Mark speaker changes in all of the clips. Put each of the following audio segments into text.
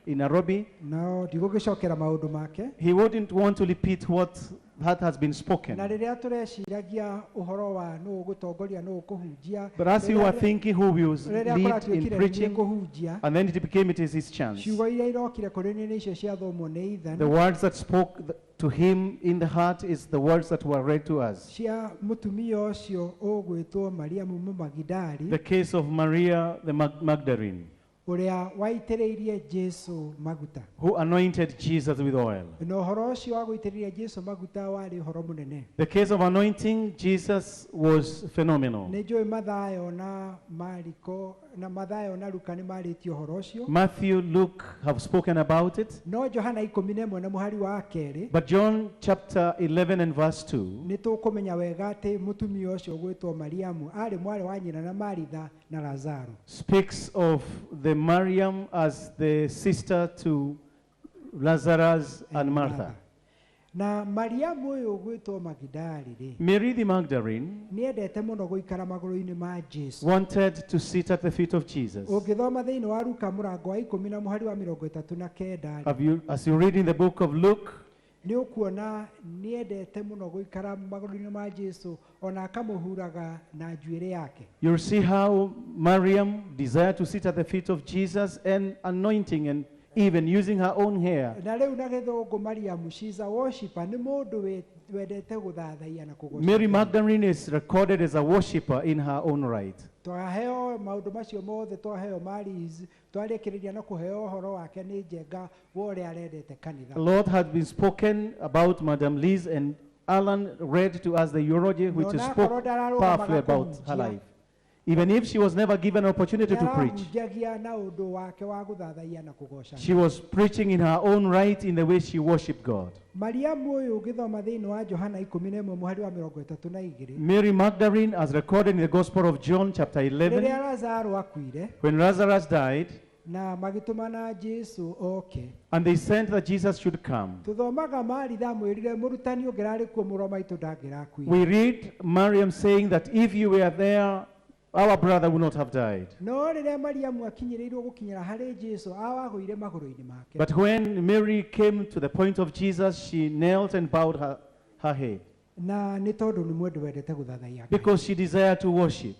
Speaker 1: in Nairobi.
Speaker 2: No ndigũgĩcokera maũndũ make.
Speaker 1: He wouldn't want to repeat what that has been spoken.
Speaker 2: Na rĩrĩa tũreciragia ũhoro wa nũ ũgũtongoria, nũ ũkũhunjia,
Speaker 1: But as you are thinking who will
Speaker 2: rĩrĩa
Speaker 1: lead in
Speaker 2: kũratuĩkire nĩ
Speaker 1: preaching,
Speaker 2: kũhunjia,
Speaker 1: and then it became it is his chance.
Speaker 2: Ciugo iria irokire kũrĩ niĩ nĩ icio ciathomwo nĩ Ethan.
Speaker 1: The words that spoke to him in the heart is the words that were read to us.
Speaker 2: Cia mũtumia ũcio ũgwĩtwo Mariamu Mũmagidari,
Speaker 1: The case of Maria the Magdalene,
Speaker 2: ũrĩa waitĩrĩirie Jesu maguta,
Speaker 1: who anointed Jesus with oil.
Speaker 2: Na ũhoro ũcio wa gũitĩrĩria Jesu maguta warĩ ũhoro mũnene.
Speaker 1: The case of anointing Jesus was phenomenal.
Speaker 2: Nĩ njũĩ Mathayo na Mariko na Mathayo na Luka nĩ marĩtie ũhoro ũcio.
Speaker 1: Matthew, Luke have spoken about it.
Speaker 2: No Johana 11 na mũhari wa kerĩ,
Speaker 1: But John chapter 11 and verse 2,
Speaker 2: nĩ tũkũmenya wega atĩ mũtumia ũcio ũgwĩtwo Mariamu arĩ mwarĩ wa nyina na Maritha na Lazaro,
Speaker 1: speaks of the Mariam as the sister to Lazarus and Martha.
Speaker 2: Na Mariamu ũyũ ũgwĩtwo Magidari rĩ,
Speaker 1: Mary the Magdalene
Speaker 2: nĩ endete mũno gũikara magũrũ-inĩ ma Jesu.
Speaker 1: Wanted to sit at the feet of Jesus.
Speaker 2: Ũngĩthoma thĩinĩ wa Luka mũrango wa 10 na mũhari wa 39 rĩ,
Speaker 1: As you read in the book of Luke,
Speaker 2: nĩ ũkuona nĩ endete mũno gũikara magũrũ-inĩ ma Jesu ona akamũhuraga na njuĩrĩ yake.
Speaker 1: You'll see how Mariam desired to sit at the feet of Jesus and anointing and even using her own hair.
Speaker 2: Na rĩu na gĩthũngũ Mariamu, she's a worshipper, nĩ mũndũ wendete gũthathaiya na kũgoca
Speaker 1: Mary
Speaker 2: Ngai.
Speaker 1: Magdalene is recorded as a worshipper in her own right.
Speaker 2: Twaheo maũndũ macio mothe, twaheo Maris, twarĩkĩrĩria na kũheo ũhoro wake nĩ Njenga wa ũrĩa arendete kanitha.
Speaker 1: A lot had been spoken about Madam Liz, and Alan read to us the eulogy, which
Speaker 2: No,
Speaker 1: spoke powerfully about her life. Even if she was never given an opportunity to preach,
Speaker 2: Nĩarahunjagia na ũndũ wake wa gũthathaiya na kũgoca.
Speaker 1: She was preaching in her own right in the way she worshipped God.
Speaker 2: Mariamu ũyũ, ũngĩthoma thĩinĩ wa Johana 11 mũhari wa 32,
Speaker 1: Mary Magdalene, as recorded in the Gospel of John, chapter
Speaker 2: rĩrĩa
Speaker 1: 11,
Speaker 2: Lazaro akuire,
Speaker 1: when Lazarus died,
Speaker 2: na magĩtũmana Jesu oke,
Speaker 1: and they sent that Jesus should come.
Speaker 2: Tũthomaga Maritha amwĩrire, mũrutani, ũngĩrarĩ kuo mũro maitũ ndangĩrakuire.
Speaker 1: We read Mariam saying that if you were there, our brother would not have died.
Speaker 2: No rĩrĩa Mariamu akinyĩrĩirwo gũkinyĩra harĩ Jesu, awagũire magũrũ-inĩ make.
Speaker 1: But when Mary came to the point of Jesus, she knelt and bowed her head
Speaker 2: Na nĩ tondũ nĩ mwendũ wendete gũthathaiya Ngai.
Speaker 1: Because she desired to worship.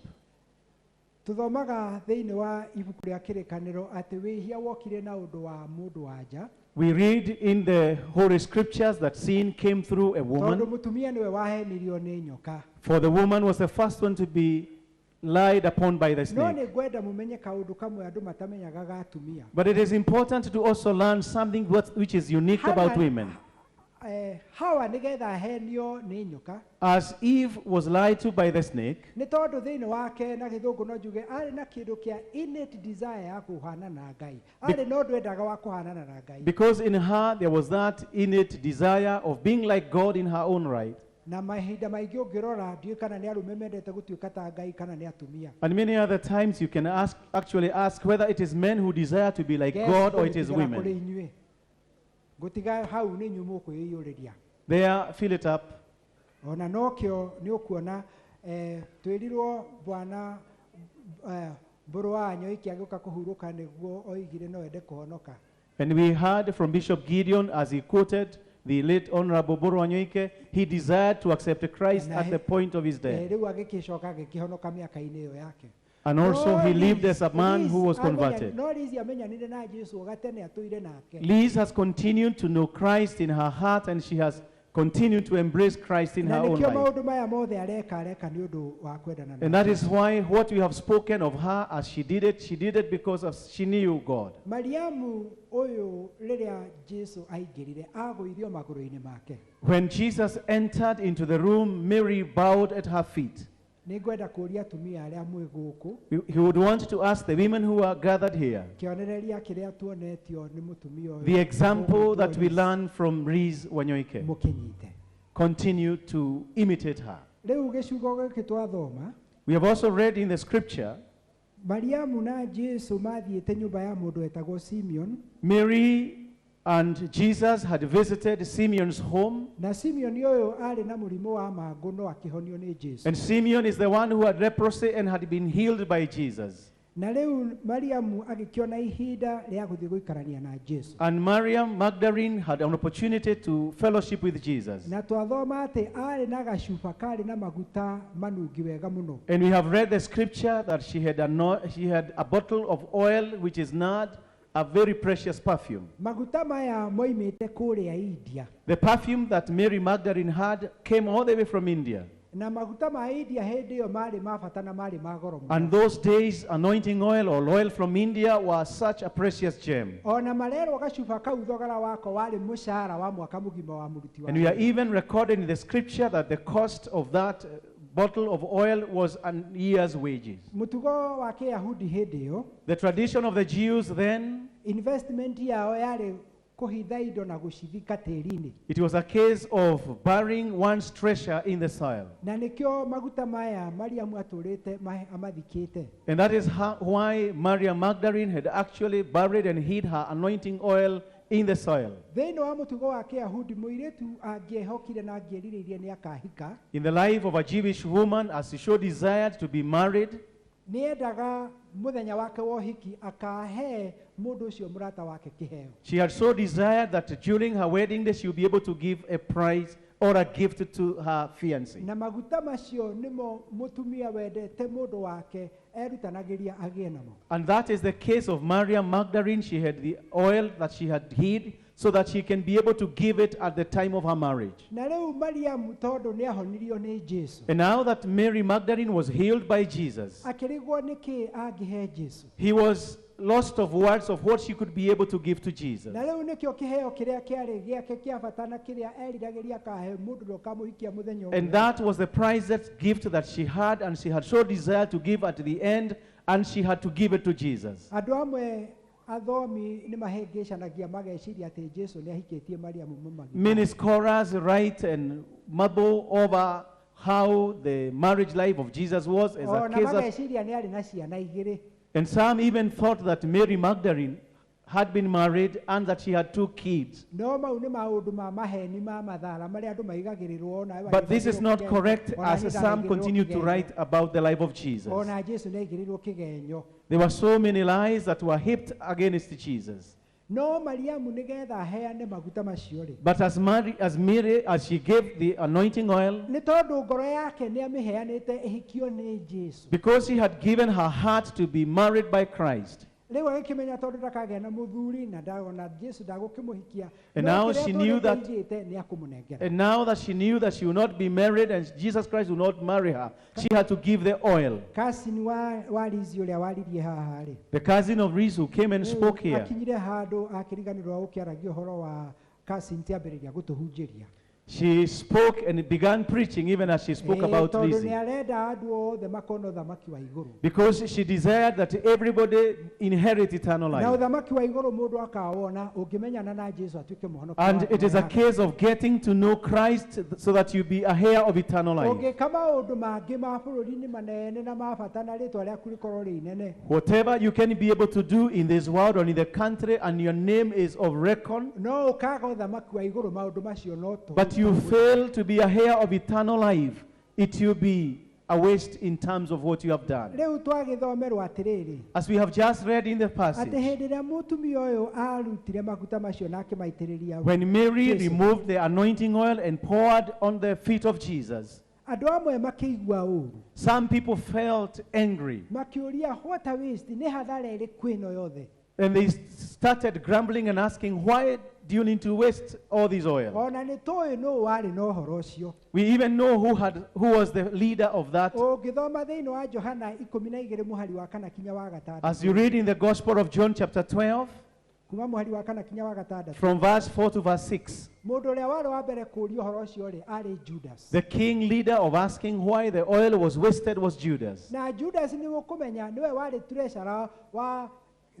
Speaker 2: Tũthomaga thĩinĩ wa ibuku rĩa Kĩrĩkanĩro atĩ wĩhia wokire na ũndũ wa mũndũ wa nja,
Speaker 1: We read in the Holy Scriptures that sin came through a
Speaker 2: tondũ
Speaker 1: woman,
Speaker 2: mũtumia nĩwe wahenirio nĩ nyoka.
Speaker 1: For the woman was the first one to be lied upon by the
Speaker 2: No
Speaker 1: snake.
Speaker 2: nĩ ngwenda mũmenye kaũndũ kamwe andũ matamenyaga ga atumia.
Speaker 1: But it is important to also learn something which is unique about women.
Speaker 2: Hawa nĩgetha ahenio nĩ nyoka,
Speaker 1: As Eve was lied to by the snake,
Speaker 2: nĩ tondũ thĩinĩ wake, na gĩthũngũ no njuge, arĩ na kĩndũ kĩa innate desire ya kũhanana na Ngai, arĩ na ũndũ endaga wa kũhanana na Ngai.
Speaker 1: Because in her there was that innate desire of being like God in her own right.
Speaker 2: Na mahinda maingĩ ũngĩrora, ndiũĩ kana nĩ arũme mendete gũtuĩka ta Ngai kana nĩ atumia.
Speaker 1: And many other times you can actually ask whether it is men who desire to be like
Speaker 2: Guess
Speaker 1: God or it is
Speaker 2: ngũmĩtigĩra kũrĩ
Speaker 1: women.
Speaker 2: inyuĩ, ngũtiga hau, nĩ inyuĩ mũkwĩiyũrĩria.
Speaker 1: There, fill it up.
Speaker 2: Ona nokĩo nĩ ũkuona twĩrirwo bwana mbũrũ wa Nyoiki agĩũka kũhurũka nĩguo oigire no ende kũhonoka.
Speaker 1: And we heard from Bishop Gideon as he quoted the late Honorable Boro Wanyoike, he desired to accept Christ
Speaker 2: Na
Speaker 1: at the point of his death.
Speaker 2: Rĩu agĩkĩcoka agĩkĩhonoka mĩaka-inĩ ĩyo yake.
Speaker 1: And also
Speaker 2: No
Speaker 1: he lived
Speaker 2: Liz-
Speaker 1: as a man who was
Speaker 2: Liz
Speaker 1: converted.
Speaker 2: No Liz amenyanire na Jesu gatene atũire nake.
Speaker 1: Liz has continued to know Christ in her heart, and she has continued to embrace Christ in
Speaker 2: Na
Speaker 1: her own
Speaker 2: nĩkĩo
Speaker 1: life.
Speaker 2: maũndũ maya mothe areka nĩ ũndũ wa kwendana na
Speaker 1: And that is why what we have spoken of her as she did it because of she knew God.
Speaker 2: Mariamu ũyũ, rĩrĩa Jesu aingĩrire, agũirio magũrũ-inĩ make.
Speaker 1: When Jesus entered into the room, Mary bowed at her feet.
Speaker 2: Nĩ ngwenda kũũria atumia arĩa mwĩ gũkũ,
Speaker 1: He would want to ask the women who are gathered here
Speaker 2: kĩonereria kĩrĩa tuonetio nĩ mũtumia ũyũ
Speaker 1: the example that we
Speaker 2: ũgwĩtwo
Speaker 1: learn from Liz Wanyoike.
Speaker 2: Mũkĩnyite.
Speaker 1: Continue to imitate her.
Speaker 2: Rĩu gĩcigo gĩkĩ twathoma,
Speaker 1: We have also read in the scripture,
Speaker 2: Mariamu na Jesu mathiĩte nyũmba ya mũndũ wetagwo Simeon.
Speaker 1: Mary and Jesus had visited Simeon's home.
Speaker 2: Na Simeon ũyũ arĩ na mũrimũ wa mangũ no akĩhonio nĩ Jesu.
Speaker 1: And Simeon is the one who had leprosy and had been healed by Jesus.
Speaker 2: Na rĩu Mariamu agĩkĩona ihinda rĩa gũthiĩ gũikarania na Jesu.
Speaker 1: And Mariam Magdalene had an opportunity to fellowship with Jesus.
Speaker 2: Na twathoma atĩ arĩ na gacuba karĩ na maguta manungi wega mũno.
Speaker 1: And we have read the scripture that she had a bottle of oil, which is nard, a very precious perfume.
Speaker 2: Maguta maya moimĩte kũrĩa India.
Speaker 1: The perfume that Mary Magdalene had came all the way from India.
Speaker 2: Na maguta ma India hĩndĩ ĩyo marĩ ma bata na marĩ ma goro mũno.
Speaker 1: And those days, anointing oil or oil from India was such a precious gem.
Speaker 2: Ona marerwo gacuba kau thogora wako warĩ mũcara wa mwaka mũgima wa mũruti wa
Speaker 1: And we are
Speaker 2: wĩra.
Speaker 1: Even recorded in the scripture that the cost of that bottle of oil was a year's wages.
Speaker 2: Mũtugo wa kĩyahudi hĩndĩ ĩyo,
Speaker 1: The tradition of the Jews then,
Speaker 2: investment yao yarĩ kũhitha indo na gũcithika tĩri-inĩ.
Speaker 1: It was a case of burying one's treasure in the soil.
Speaker 2: Na nĩkĩo maguta maya Mariamu atũrĩte amathikĩte.
Speaker 1: And that is why Maria Magdalene had actually buried and hid her anointing oil in the soil.
Speaker 2: Thĩinĩ wa mũtugo wa kĩyahudi mũirĩtu angĩehokire na angĩerirĩirie nĩ akahika,
Speaker 1: In the life of a Jewish woman, as she so desired to be married,
Speaker 2: nĩ endaga mũthenya wake wa ũhiki akahe mũndũ ũcio mũrata wake kĩheo.
Speaker 1: She had so desired that during her wedding day she would be able to give a prize or a gift to her fiancé.
Speaker 2: Na maguta macio nĩmo mũtumia wendete mũndũ wake erutanagĩria agĩe namo.
Speaker 1: And that is the case of Maria Magdalene. She had the oil that she had hid so that she can be able to give it at the time of her marriage.
Speaker 2: Na rĩu Mariamu tondũ nĩ ahonirio nĩ Jesu,
Speaker 1: And now that Mary Magdalene was healed by Jesus,
Speaker 2: akĩrigwo nĩkĩ angĩhe Jesu.
Speaker 1: He was lost of words of what she could be able to give to Jesus.
Speaker 2: Na rĩu nĩkĩo kĩheo kĩrĩa kĩarĩ gĩake kĩa bata na kĩrĩa eriragĩria akahe mũndũ ũrĩa ũkamũhikia mũthenya
Speaker 1: And
Speaker 2: ũmwe.
Speaker 1: That was the priceless gift that she had, and she had so desired to give at the end, and she had to give it to Jesus.
Speaker 2: Andũ amwe athomi nĩ mahĩngĩcanagia mageciria atĩ Jesu nĩ ahikĩtie Mariamu Mũmagidala.
Speaker 1: Many scholars write and marvel over how the marriage life of Jesus was as a
Speaker 2: Ona
Speaker 1: case of,
Speaker 2: mageciria nĩ arĩ na ciana igĩrĩ.
Speaker 1: And some even thought that Mary Magdalene had been married and that she had two kids.
Speaker 2: No mau nĩ maũndũ ma maheni ma mathara marĩa andũ maigagĩrĩrwo ona
Speaker 1: But this is not correct,
Speaker 2: Ona
Speaker 1: as
Speaker 2: niĩ
Speaker 1: some
Speaker 2: ndanaigĩrĩrwo
Speaker 1: continue to
Speaker 2: kĩgenyo.
Speaker 1: Write about the life of Jesus.
Speaker 2: Ona Jesu nĩ aigĩrĩirwo kĩgenyo.
Speaker 1: There were so many lies that were heaped against Jesus.
Speaker 2: No Mariamu nĩgetha aheane maguta macio rĩ,
Speaker 1: But as Mary, as she gave the anointing oil,
Speaker 2: nĩ tondũ ngoro yake nĩ amĩheanĩte ĩhikio nĩ Jesu,
Speaker 1: because she had given her heart to be married by Christ,
Speaker 2: rĩu agĩkĩmenya tondũ ndakagĩa na mũthuri na ndagona Jesu ndagũkĩmũhikia,
Speaker 1: And
Speaker 2: no
Speaker 1: now
Speaker 2: kĩrĩa
Speaker 1: she knew
Speaker 2: atũrĩte aigĩte nĩ akũmũnengera.
Speaker 1: And now that she knew that she would not be married and Jesus Christ would not marry her, she had to give the oil.
Speaker 2: Cousin wa Lizi ũrĩa waririe haha rĩ,
Speaker 1: The cousin of Riz who came and
Speaker 2: rĩu
Speaker 1: spoke here,
Speaker 2: akinyire handũ akĩriganĩrwo gũkĩaragia ũhoro wa cousin tiambĩrĩria gũtũhunjĩria.
Speaker 1: She spoke and began preaching even as she spoke
Speaker 2: Ĩĩ,
Speaker 1: about
Speaker 2: tondũ
Speaker 1: Lizzie.
Speaker 2: nĩ arenda andũ othe makona ũthamaki wa igũrũ.
Speaker 1: Because she desired that everybody inherit eternal
Speaker 2: Na
Speaker 1: life.
Speaker 2: ũthamaki wa igũrũ mũndũ akawona ũngĩmenyana na Jesu atuĩke mũhonokia
Speaker 1: And
Speaker 2: wa
Speaker 1: it is
Speaker 2: ngoro
Speaker 1: a
Speaker 2: yaku.
Speaker 1: Case of getting to know Christ so that you be a heir of eternal life.
Speaker 2: Ũngĩka maũndũ mangĩ ma bũrũri-inĩ manene na ma bata na rĩtwa rĩaku rĩkorwo rĩ inene,
Speaker 1: Whatever you can be able to do in this world or in the country and your name is of reckon,
Speaker 2: no ũkaga ũthamaki wa igũrũ maũndũ macio no tũhũ.
Speaker 1: But you fail to be a heir of eternal life, it will be a waste in terms of what you have done.
Speaker 2: Rĩu twagĩthomerwo atĩrĩrĩ,
Speaker 1: As we have just read in the
Speaker 2: atĩ
Speaker 1: passage,
Speaker 2: hĩndĩ ĩrĩa mũtumia ũyũ arutire maguta macio na akĩmaitĩrĩria
Speaker 1: when Mary
Speaker 2: Jesu,
Speaker 1: removed the anointing oil and poured on the feet of Jesus,
Speaker 2: andũ amwe makĩigua ũru,
Speaker 1: some people felt angry
Speaker 2: makĩũria, what a waste, nĩ hathara ĩrĩkũ ĩno yothe?
Speaker 1: And they started grumbling and asking, "Why do you need to waste all this oil?"
Speaker 2: Ona nĩ tũĩ nũ warĩ na ũhoro ũcio.
Speaker 1: We even know who was the leader of that.
Speaker 2: Ũngĩthoma thĩinĩ wa Johana 12 mũhari wa kana kinya wa
Speaker 1: As
Speaker 2: gatandatũ,
Speaker 1: you read in the Gospel of John, chapter 12,
Speaker 2: kuma mũhari wa kana kinya wa gatandatũ,
Speaker 1: from verse 4 to verse 6,
Speaker 2: mũndũ ũrĩa warĩ wa mbere kũũria ũhoro ũcio rĩ arĩ Judas.
Speaker 1: The king leader of asking why the oil was wasted was Judas.
Speaker 2: Na Judas nĩ ũkũmenya nĩwe warĩ treasurer wa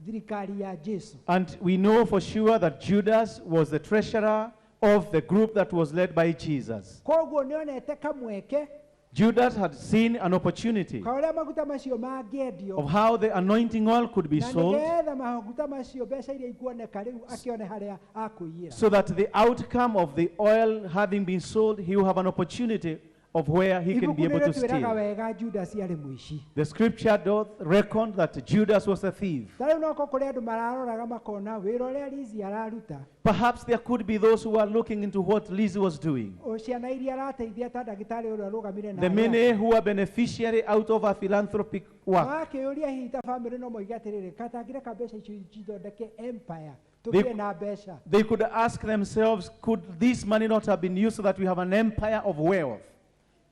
Speaker 2: thirikari ya Jesu.
Speaker 1: And we know for sure that Judas was the treasurer of the group that was led by Jesus.
Speaker 2: Koguo nĩonete kamweke
Speaker 1: Judas had seen an opportunity
Speaker 2: ka ũrĩa maguta macio mangĩendio,
Speaker 1: of how the anointing oil could be
Speaker 2: na
Speaker 1: sold
Speaker 2: nĩgetha maguta macio mbeca iria ikuoneka rĩu akĩone harĩa akũiyĩra.
Speaker 1: So that the outcome of the oil having been sold, he will have an opportunity of where he can
Speaker 2: Ibuku
Speaker 1: be able to
Speaker 2: nĩrĩtwĩraga
Speaker 1: steal.
Speaker 2: Wega Judas arĩ mũici.
Speaker 1: The scripture doth reckon that Judas was a thief.
Speaker 2: Ta rĩu noko kũrĩ andũ mararoraga makona wĩra ũrĩa Lizi araruta,
Speaker 1: Perhaps there could be those who are looking into what Lizzie was doing.
Speaker 2: O ciana iria arateithia ta ndagĩtarĩ ũrĩa arũgamire na
Speaker 1: The
Speaker 2: arĩa
Speaker 1: many
Speaker 2: angĩ.
Speaker 1: who are beneficiary out of her philanthropic work.
Speaker 2: Makĩũria hihi ta bamĩrĩ no moige atĩrĩrĩ katangĩreka mbeca icio cithondeke empire tũgĩe na mbeca.
Speaker 1: They could ask themselves, could this money not have been used so that we have an empire of wealth?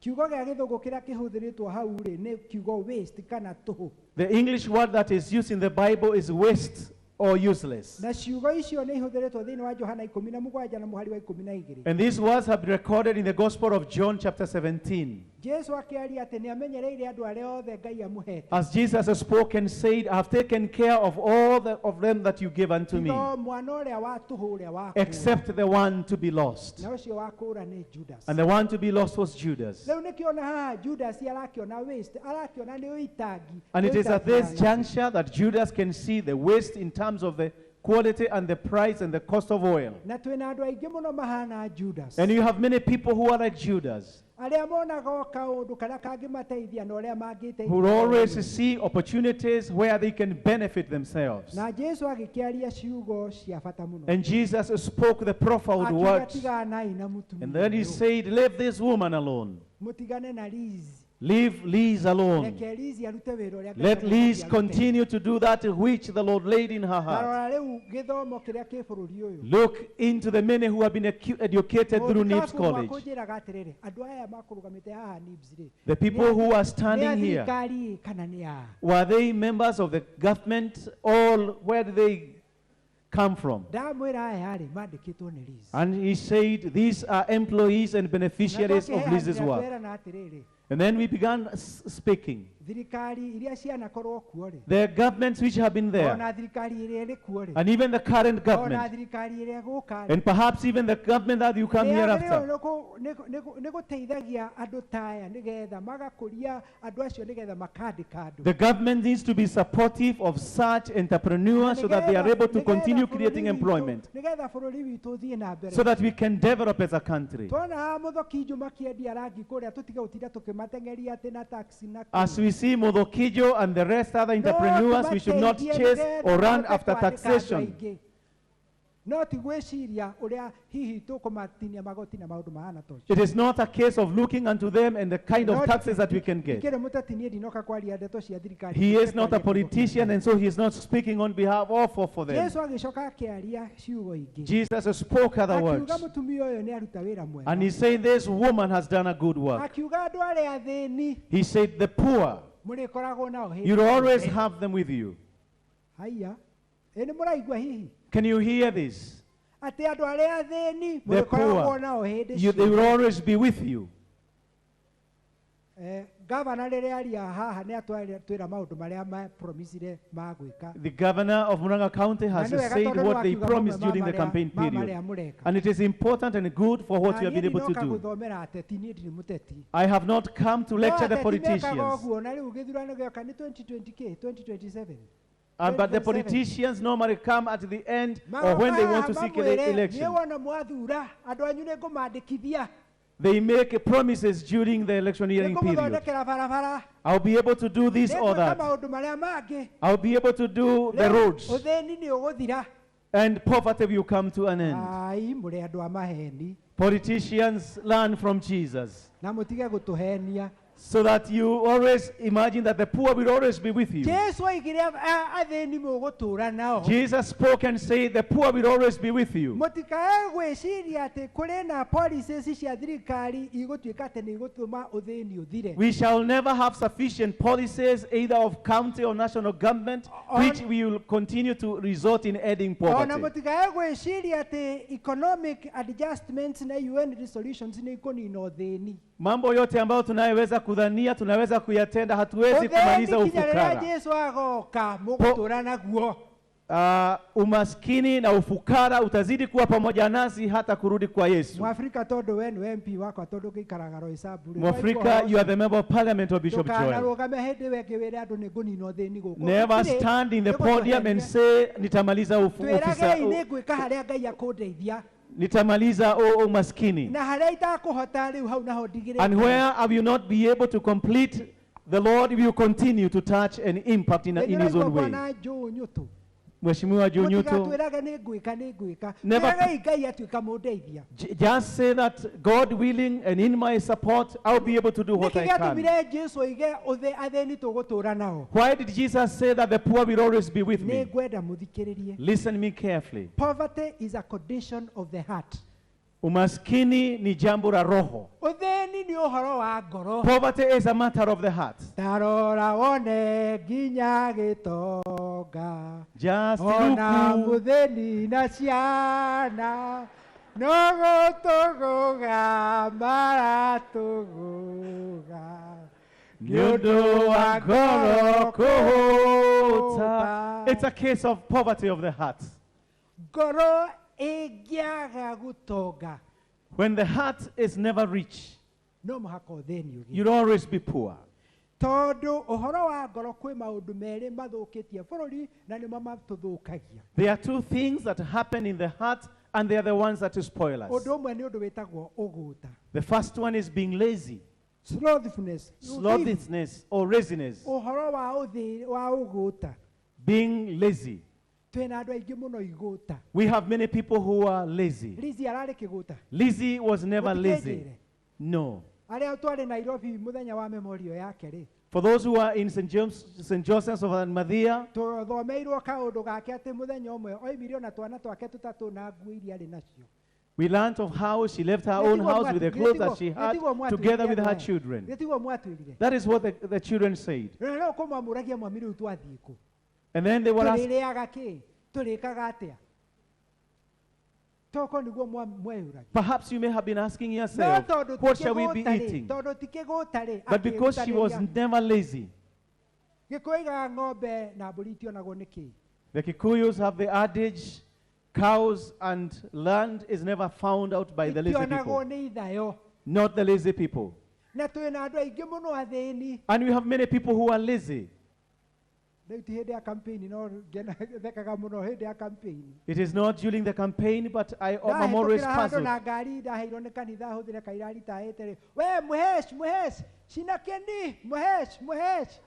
Speaker 2: Kiugo gĩa gĩthũngũ kĩrĩa kĩhũthĩrĩtwo hau rĩ nĩ kiugo waste kana tũhũ.
Speaker 1: The English word that is used in the Bible is waste or useless.
Speaker 2: Na ciugo icio nĩ ihũthĩrĩtwo thĩinĩ wa Johana 17 na mũhari wa 12.
Speaker 1: And these words have been recorded in the Gospel of John, chapter 17.
Speaker 2: Jesu akĩaria atĩ nĩ amenyereire andũ arĩa othe Ngai amũhete.
Speaker 1: As Jesus spoke and said, I have taken care of all of them that you gave unto me,
Speaker 2: Tiga o mwana ũrĩa wa tũhũ ũrĩa wa kũũra.
Speaker 1: except the one to be lost.
Speaker 2: Na ũcio wa kũũra nĩ Judas.
Speaker 1: And the one to be lost was Judas.
Speaker 2: Rĩu nĩkĩona haha Judas arakĩona waste, arakĩona nĩ ũitangi.
Speaker 1: And it is at
Speaker 2: ũitangi
Speaker 1: this
Speaker 2: wa ng'ombe.
Speaker 1: juncture that Judas can see the waste in terms of the quality and the price and the cost of oil.
Speaker 2: Na twĩna andũ aingĩ mũno mahana Judas.
Speaker 1: And you have many people who are like Judas,
Speaker 2: Arĩa monaga o kaũndũ karĩa kangĩmateithia na ũrĩa mangĩteithia.
Speaker 1: who always see opportunities where they can benefit themselves.
Speaker 2: Na Jesu agĩkĩaria ciugo cia bata mũno.
Speaker 1: And Jesus spoke the profound
Speaker 2: Akiuga
Speaker 1: words.
Speaker 2: tiganai na mũtumia
Speaker 1: And then he
Speaker 2: ũyũ.
Speaker 1: said, "Leave this woman alone.
Speaker 2: Mũtigane na Liz.
Speaker 1: Leave Liz alone.
Speaker 2: Reke Liz arute wĩra ũrĩa Ngai
Speaker 1: Let
Speaker 2: amũheete
Speaker 1: Liz
Speaker 2: arute.
Speaker 1: continue to do that which the Lord laid in her heart."
Speaker 2: Tarora rĩu gĩthomo kĩrĩa kĩ bũrũri ũyũ.
Speaker 1: Look into the many who have been educated through NIBS College.
Speaker 2: Kũnjĩraga atĩrĩrĩ andũ aya makũrũgamĩte haha NIBS rĩ,
Speaker 1: The people who are
Speaker 2: nĩ a
Speaker 1: standing here,
Speaker 2: thirikari ĩ kana nĩ a?
Speaker 1: were they members of the government or where did they come from?
Speaker 2: Ndamwĩra aya rĩ mandĩkĩtwo nĩ Liz.
Speaker 1: And he said, "These are employees and
Speaker 2: Na
Speaker 1: beneficiaries of Liz's
Speaker 2: twakĩheanĩra
Speaker 1: work."
Speaker 2: twerana atĩrĩrĩ,
Speaker 1: And then we began speaking.
Speaker 2: Thirikari iria cianakorwo kuo rĩ,
Speaker 1: The governments which have been there,
Speaker 2: ona thirikari ĩrĩa ĩrĩ kuo rĩ,
Speaker 1: and even the current
Speaker 2: ona
Speaker 1: government,
Speaker 2: thirikari ĩrĩa ĩgũka rĩ,
Speaker 1: and perhaps even the government that you come here
Speaker 2: nĩyagĩrĩirwo
Speaker 1: after,
Speaker 2: nĩ gũteithagia andũ ta aya nĩgetha magakũria andũ acio nĩgetha makandĩka andũ.
Speaker 1: The government needs to be supportive of such entrepreneurs so that they are able to continue creating employment,
Speaker 2: Nĩgetha bũrũri witũ ũthiĩ na mbere,
Speaker 1: so that we can develop as a country.
Speaker 2: twona haha Mũthoki Njuma akĩendia rangi kũrĩa tũtige gũtinda tũkĩmateng'eria atĩ na taxi na kĩ.
Speaker 1: As we see Modokijo and the rest other
Speaker 2: No
Speaker 1: entrepreneurs, we should not
Speaker 2: tũmateithie
Speaker 1: chase
Speaker 2: nĩgetha
Speaker 1: or run
Speaker 2: mahote
Speaker 1: after
Speaker 2: kwandĩka andũ
Speaker 1: taxation.
Speaker 2: aingĩ. No ti gwĩciria ũrĩa hihi tũkũmatinia magoti na maũndũ mahana ta ũcio.
Speaker 1: It is not a case of looking unto them and the kind of
Speaker 2: No
Speaker 1: taxes that we can get.
Speaker 2: Ndikĩrĩ mũteti niĩ ndinoka kwaria ndeto cia thirikari.
Speaker 1: He is not a
Speaker 2: Ndikĩrĩ kwaria kiugo kĩa
Speaker 1: politician,
Speaker 2: Ngai.
Speaker 1: and so he is not speaking on behalf of or for them.
Speaker 2: Jesu agĩcoka akĩaria ciugo ingĩ.
Speaker 1: Jesus spoke other
Speaker 2: Akiuga
Speaker 1: words.
Speaker 2: mũtumia ũyũ nĩ aruta wĩra mwega.
Speaker 1: And he said, "This woman has done a good work."
Speaker 2: Akiuga andũ arĩa athĩni
Speaker 1: He said, "The poor,
Speaker 2: mũrĩkoragwo nao hĩndĩ
Speaker 1: you'll always
Speaker 2: ciothe."
Speaker 1: have them with you."
Speaker 2: Haiya, ĩ nĩ mũraigua hihi
Speaker 1: Can you hear this?
Speaker 2: atĩ andũ arĩa athĩni
Speaker 1: The
Speaker 2: mũrĩkoragwo
Speaker 1: poor,
Speaker 2: nao hĩndĩ
Speaker 1: they will
Speaker 2: ciothe.
Speaker 1: always be with you.
Speaker 2: Eh, gavana rĩrĩa aria haha nĩ atwĩra maũndũ marĩa mapromisire ma gwĩka.
Speaker 1: The governor of Murang'a County has
Speaker 2: Na nĩ wega
Speaker 1: said
Speaker 2: tondũ
Speaker 1: what they
Speaker 2: nĩwakiuga
Speaker 1: promised
Speaker 2: mamwe ma
Speaker 1: during the
Speaker 2: marĩa-
Speaker 1: campaign
Speaker 2: ma
Speaker 1: period.
Speaker 2: marĩa mũreka.
Speaker 1: And it is important and good for what
Speaker 2: Na
Speaker 1: you have been
Speaker 2: niĩ
Speaker 1: able to
Speaker 2: ndinoka
Speaker 1: do.
Speaker 2: gũthomera ateti niĩ ndirĩ mũteti.
Speaker 1: I have not come to
Speaker 2: No
Speaker 1: lecture the
Speaker 2: ateti mekaga
Speaker 1: politicians.
Speaker 2: ũguo na rĩu gĩthurano gĩoka nĩ 2020 kĩ 2027.
Speaker 1: But the
Speaker 2: 2027.
Speaker 1: politicians normally come at the end or when they want to seek
Speaker 2: Magoka haha mamwĩre,
Speaker 1: election.
Speaker 2: niĩ wona mwathura andũ anyu nĩ ngũmandĩkithia
Speaker 1: They make promises during the electioneering period.
Speaker 2: nĩngũmũthondekera barabara,
Speaker 1: "I'll be able to do this or
Speaker 2: nĩngwĩka
Speaker 1: that.
Speaker 2: maũndũ marĩa mangĩ.
Speaker 1: I'll be able to do the
Speaker 2: Rĩu
Speaker 1: roads."
Speaker 2: ũthĩni nĩ ũgũthira.
Speaker 1: And poverty will come to an end.
Speaker 2: Ai mũrĩ andũ a maheni.
Speaker 1: Politicians, learn from Jesus,
Speaker 2: Na mũtige gũtũhenia.
Speaker 1: so that you always imagine that the poor will always be with you.
Speaker 2: Jesu oigire athĩni mũgũtũũra nao.
Speaker 1: Jesus spoke and said, "The poor will always be with you."
Speaker 2: Mũtikae gwĩciria atĩ kũrĩ na policies cia thirikari igũtuĩka atĩ nĩ igũtũma ũthĩni ũthire.
Speaker 1: We shall never have sufficient policies, either of county or national government, which will continue to result in adding
Speaker 2: Ona
Speaker 1: poverty.
Speaker 2: mũtikae gwĩciria atĩ economic adjustments na UN resolutions nĩ ikũnina ũthĩni.
Speaker 1: Mambo yote ambayo tunayoweza kudhania tunaweza kuyatenda, hatuwezi kumaliza
Speaker 2: Ũthĩni kinya rĩrĩa
Speaker 1: ufukara.
Speaker 2: Jesu agoka mũgũtũũra naguo.
Speaker 1: Umaskini na ufukara utazidi kuwa pamoja nasi hata kurudi kwa Yesu.
Speaker 2: Mwafrika tondũ we nĩwe MP wakwa tondũ ngĩikaraga Roysambu rĩ,
Speaker 1: Mwafrika, you are the member of parliament of Bishop Joel.
Speaker 2: ndũkanarũgame hĩndĩ ĩyo ĩngĩ wĩre andũ nĩ ngũnina ũthĩni gũkũ.
Speaker 1: Never
Speaker 2: Gũtirĩ.
Speaker 1: stand in the
Speaker 2: Nĩ
Speaker 1: podium and
Speaker 2: gũtũhenia.
Speaker 1: say nitamaliza ufisa.
Speaker 2: Twĩragei nĩ ngwĩka harĩa Ngai akũndeithia.
Speaker 1: Nitamaliza o umaskini.
Speaker 2: Na harĩa itakũhota rĩu hau naho ndigĩrĩte.
Speaker 1: And where I will not be able to complete, the Lord will continue to touch and impact in his own way.
Speaker 2: Bwana Joe Nyutu.
Speaker 1: Mheshimiwa Joe Nyutu,
Speaker 2: Mũtigatwĩrage nĩ ngwĩka nĩ ngwĩka.
Speaker 1: Never-
Speaker 2: Twĩragei Ngai atuĩka mũndeithia.
Speaker 1: just say that God willing and in my support, I'll be able to do what
Speaker 2: Nĩkĩ
Speaker 1: I can.
Speaker 2: gĩatũmire Jesu oige athĩni tũgũtũũra nao?
Speaker 1: Why did Jesus say that the poor will always be with
Speaker 2: Nĩ
Speaker 1: me?
Speaker 2: ngwenda mũthikĩrĩrie.
Speaker 1: Listen me carefully.
Speaker 2: Poverty is a condition of the heart.
Speaker 1: Umaskini ni jambo la roho.
Speaker 2: Ũthĩni nĩ ũhoro wa ngoro.
Speaker 1: Poverty is a matter of the heart.
Speaker 2: Tarora wone nginya gĩtonga.
Speaker 1: Just
Speaker 2: Ona
Speaker 1: look.
Speaker 2: mũthĩni na ciana no gũtũgũga maratũgũga.
Speaker 1: Nĩ ũndũ wa ngoro kũhũta. It's a case of poverty of the heart.
Speaker 2: Ngoro ĩngĩaga gũtonga
Speaker 1: When the heart is never rich,
Speaker 2: no mũhaka ũthĩni ũgĩe.
Speaker 1: you'll always be poor.
Speaker 2: Tondũ ũhoro wa ngoro kwĩ maũndũ merĩ mathũkĩtie bũrũri na nĩmo matũthũkagia.
Speaker 1: There are two things that happen in the heart, and they are the ones that spoil us.
Speaker 2: Ũndũ ũmwe nĩ ũndũ wĩtagwo ũgũta.
Speaker 1: The first one is being lazy,
Speaker 2: Slothfulness.
Speaker 1: slothfulness or laziness.
Speaker 2: Ũhoro wa ũthĩ wa ũgũta.
Speaker 1: Being lazy.
Speaker 2: Twĩna andũ aingĩ mũno igũta.
Speaker 1: We have many people who are lazy.
Speaker 2: Lizi ararĩ kĩgũta.
Speaker 1: Lizzie was never lazy.
Speaker 2: Mũtikĩnjĩre.
Speaker 1: No.
Speaker 2: Arĩa twarĩ Nairobi mũthenya wa memorial yake rĩ,
Speaker 1: For those who are in St. James, St. Joseph's of Arimathea,
Speaker 2: tũthomeirwo kaũndũ gake atĩ mũthenya ũmwe oimire ona twana twake tũtatũ na nguo iria arĩ nacio.
Speaker 1: we learned of how she left her own house with the clothes that she had together with her children.
Speaker 2: Gĩtiguo mwatwĩrire.
Speaker 1: That is what the children said.
Speaker 2: Na rĩu kũmwamũragia mwami rĩu twathiĩ kũ?
Speaker 1: And then they were asked,
Speaker 2: Tũrĩrĩaga kĩ? Tũrĩkaga atĩa? Toko nĩguo mweyũragia.
Speaker 1: Perhaps you may have been asking
Speaker 2: No
Speaker 1: yourself,
Speaker 2: tondũ ti
Speaker 1: what shall we be
Speaker 2: kĩgũta rĩ,
Speaker 1: eating?
Speaker 2: tondũ ti kĩgũta rĩ,
Speaker 1: But because she was
Speaker 2: akĩĩrutanĩria.
Speaker 1: never lazy,
Speaker 2: Gĩkũyũ oigaga ng'ombe na mbũri itionagwo nĩ kĩ?
Speaker 1: the Kikuyus have the adage, cows and land is never found out by the lazy
Speaker 2: Itionagwo
Speaker 1: people.
Speaker 2: nĩ ithayo.
Speaker 1: Not the lazy people.
Speaker 2: Na twĩna andũ aingĩ mũno athĩni.
Speaker 1: And we have many people who are lazy.
Speaker 2: Rĩu ti hĩndĩ ya campaign no thekaga mũno hĩndĩ ya campaign.
Speaker 1: It is not during the campaign, but I'm always
Speaker 2: Ndahĩtũkĩra handũ
Speaker 1: puzzled.
Speaker 2: na ngari ndaheirwo nĩ kanitha hũthĩre kairari taĩte rĩ. We Mũhesh, Mũhesh, cina kĩni, Mũhesh, Mũhesh.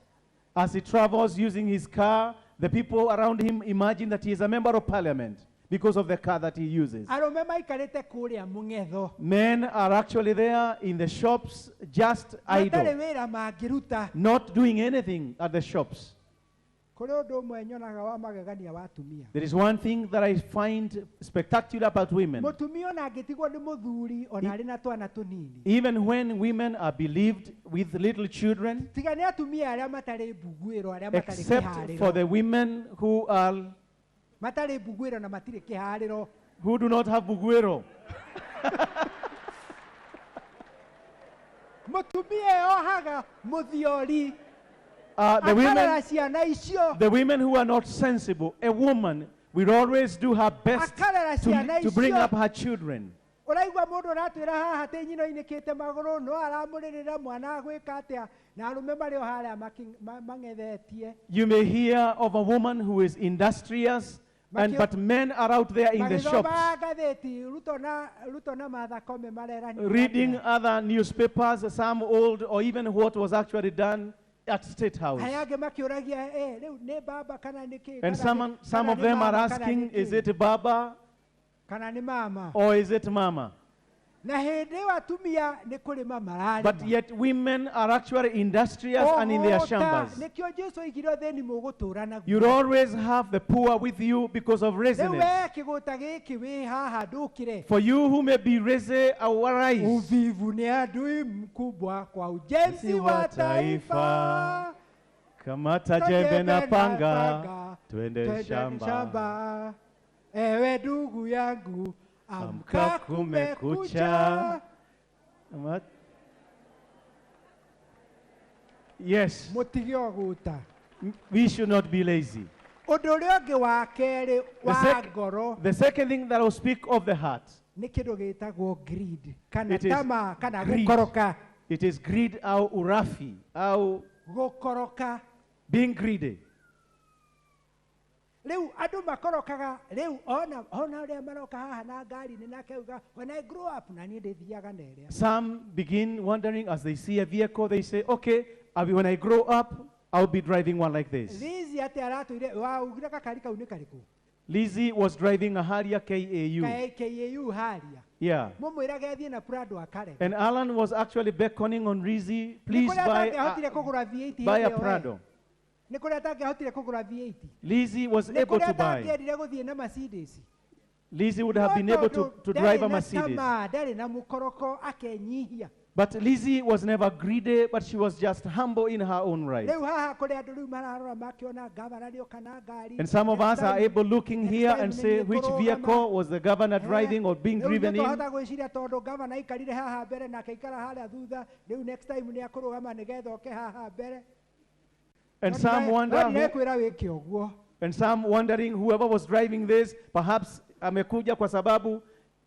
Speaker 1: As he travels using his car, the people around him imagine that he is a member of parliament because of the car that he uses.
Speaker 2: Arũme maikarĩte kũrĩa mũng'etho.
Speaker 1: Men are actually there in the shops, just
Speaker 2: Matarĩ
Speaker 1: idle,
Speaker 2: wĩra mangĩruta.
Speaker 1: not doing anything at the shops.
Speaker 2: Kũrĩ ũndũ ũmwe nyonaga wa magegania wa atumia.
Speaker 1: There is one thing that I find spectacular about women.
Speaker 2: Mũtumia ona angĩtigwo nĩ mũthuri ona arĩ na twana tũnini.
Speaker 1: Even when women are believed with little children,
Speaker 2: Tiga nĩ atumia arĩa matarĩ mbuguĩro, arĩa matarĩ
Speaker 1: except for
Speaker 2: kĩharĩro.
Speaker 1: the women who are
Speaker 2: Matarĩ mbuguĩro na matirĩ kĩharĩro.
Speaker 1: who do not have buguero.
Speaker 2: Mũtumia eyohaga mũthiori.
Speaker 1: The
Speaker 2: Akarera
Speaker 1: women,
Speaker 2: ciana icio.
Speaker 1: the women who are not sensible, a woman will always do her best
Speaker 2: Akarera ciana
Speaker 1: to bring
Speaker 2: icio.
Speaker 1: up her children.
Speaker 2: Ũraigua mũndũ ũratwĩra haha atĩ nyina oinĩkĩte magũrũ no aramũrĩrĩra mwana agwĩka atĩa na arũme marĩ o harĩa mang'ethetie.
Speaker 1: You may hear of a woman who is industrious, but men are out there in the shops
Speaker 2: Magĩthoma ngathĩti Ruto na Martha Koome mareranire
Speaker 1: reading
Speaker 2: atĩa.
Speaker 1: other newspapers, some old, or even what was actually done at State House.
Speaker 2: Arĩa angĩ makĩũragia rĩu nĩ baba kana nĩ kĩ?
Speaker 1: And some
Speaker 2: Kana
Speaker 1: of
Speaker 2: nĩ
Speaker 1: them are
Speaker 2: mama kana
Speaker 1: asking,
Speaker 2: nĩ
Speaker 1: is
Speaker 2: kĩ?
Speaker 1: it Baba
Speaker 2: Kana nĩ mama?
Speaker 1: or is it Mama?
Speaker 2: Na hĩndĩ ĩyo atumia nĩ kũrĩma mararĩma.
Speaker 1: But yet women are actually industrious and in their
Speaker 2: Ũgũta,
Speaker 1: shambas.
Speaker 2: nĩkĩo Jesu oigire ũthĩni mũgũtũũra naguo.
Speaker 1: You'd always have the poor with you because of
Speaker 2: Rĩu
Speaker 1: laziness.
Speaker 2: we kĩgũta gĩkĩ wĩ haha ndũkĩre.
Speaker 1: For you who may be lazy, arise.
Speaker 2: Uvivu ni adui mkubwa kwa ujenzi wa taifa.
Speaker 1: Kamata jembe na panga, twende shamba.
Speaker 2: Shamba. Ewe ndugu yangu, amka
Speaker 1: Amka kumekucha.
Speaker 2: kumekucha.
Speaker 1: Yes,
Speaker 2: Mũtige ũgũta.
Speaker 1: we should not be lazy.
Speaker 2: Ũndũ ũrĩa ũngĩ wa kerĩ
Speaker 1: The,
Speaker 2: wa
Speaker 1: sec-
Speaker 2: ngoro
Speaker 1: the second thing that I'll speak of the heart,
Speaker 2: nĩ kĩndũ gĩtagwo greed kana
Speaker 1: It is
Speaker 2: tama kana
Speaker 1: greed.
Speaker 2: gũkoroka.
Speaker 1: It is greed au urafi, au
Speaker 2: Gũkoroka.
Speaker 1: being greedy.
Speaker 2: Rĩu andũ makorokaga rĩu ona ũrĩa maroka haha na ngari-inĩ nake auga when I grow up na niĩ ndĩthiaga na ĩrĩa.
Speaker 1: Some begin wondering as they see a vehicle, they say, okay, when I grow up, I'll be driving one like this.
Speaker 2: Lizi atĩ aratũire waugire gakari kau nĩ karĩkũ?
Speaker 1: Lizzie was driving a Harrier KAU.
Speaker 2: KAU Harrier.
Speaker 1: Yeah.
Speaker 2: Mũmwĩrage athiĩ na Prado akarega.
Speaker 1: And Alan was actually beckoning on Lizzie, please
Speaker 2: Nĩ kũrĩa
Speaker 1: buy
Speaker 2: atangĩahotire
Speaker 1: a,
Speaker 2: kũgũra V8
Speaker 1: buy a
Speaker 2: hĩndĩ ĩyo,
Speaker 1: Prado.
Speaker 2: Nĩ kũrĩa atangĩahotire kũgũra V8.
Speaker 1: Lizzie was
Speaker 2: Nĩ
Speaker 1: able
Speaker 2: kũrĩa
Speaker 1: to buy.
Speaker 2: atangĩendire gũthiĩ na Mercedes.
Speaker 1: Lizzie would have
Speaker 2: No
Speaker 1: been able
Speaker 2: tondũ
Speaker 1: to drive
Speaker 2: ndarĩ
Speaker 1: a
Speaker 2: na
Speaker 1: Mercedes.
Speaker 2: tamaa, ndarĩ na mũkoroko akenyihia.
Speaker 1: But Lizzie was never greedy, but she was just humble in her own right.
Speaker 2: Rĩu haha kũrĩ andũ rĩu mararora makĩona gavana nĩoka na ngari.
Speaker 1: And some of
Speaker 2: Next
Speaker 1: us are
Speaker 2: time-
Speaker 1: able looking
Speaker 2: next
Speaker 1: here
Speaker 2: time
Speaker 1: and
Speaker 2: nĩ
Speaker 1: say
Speaker 2: niĩ
Speaker 1: which
Speaker 2: ngũrũgama.
Speaker 1: vehicle was the governor driving or being
Speaker 2: Rĩu
Speaker 1: driven
Speaker 2: nĩ
Speaker 1: in.
Speaker 2: twahota gwĩciria tondũ gavana aikarire haha mbere na akaikara harĩa thutha, rĩu next time nĩ akũrũgama nĩgetha oke haha mbere.
Speaker 1: And some wonder,
Speaker 2: No ndirekwĩra wĩke ũguo.
Speaker 1: and some wondering whoever was driving this, perhaps amekuja kwa sababu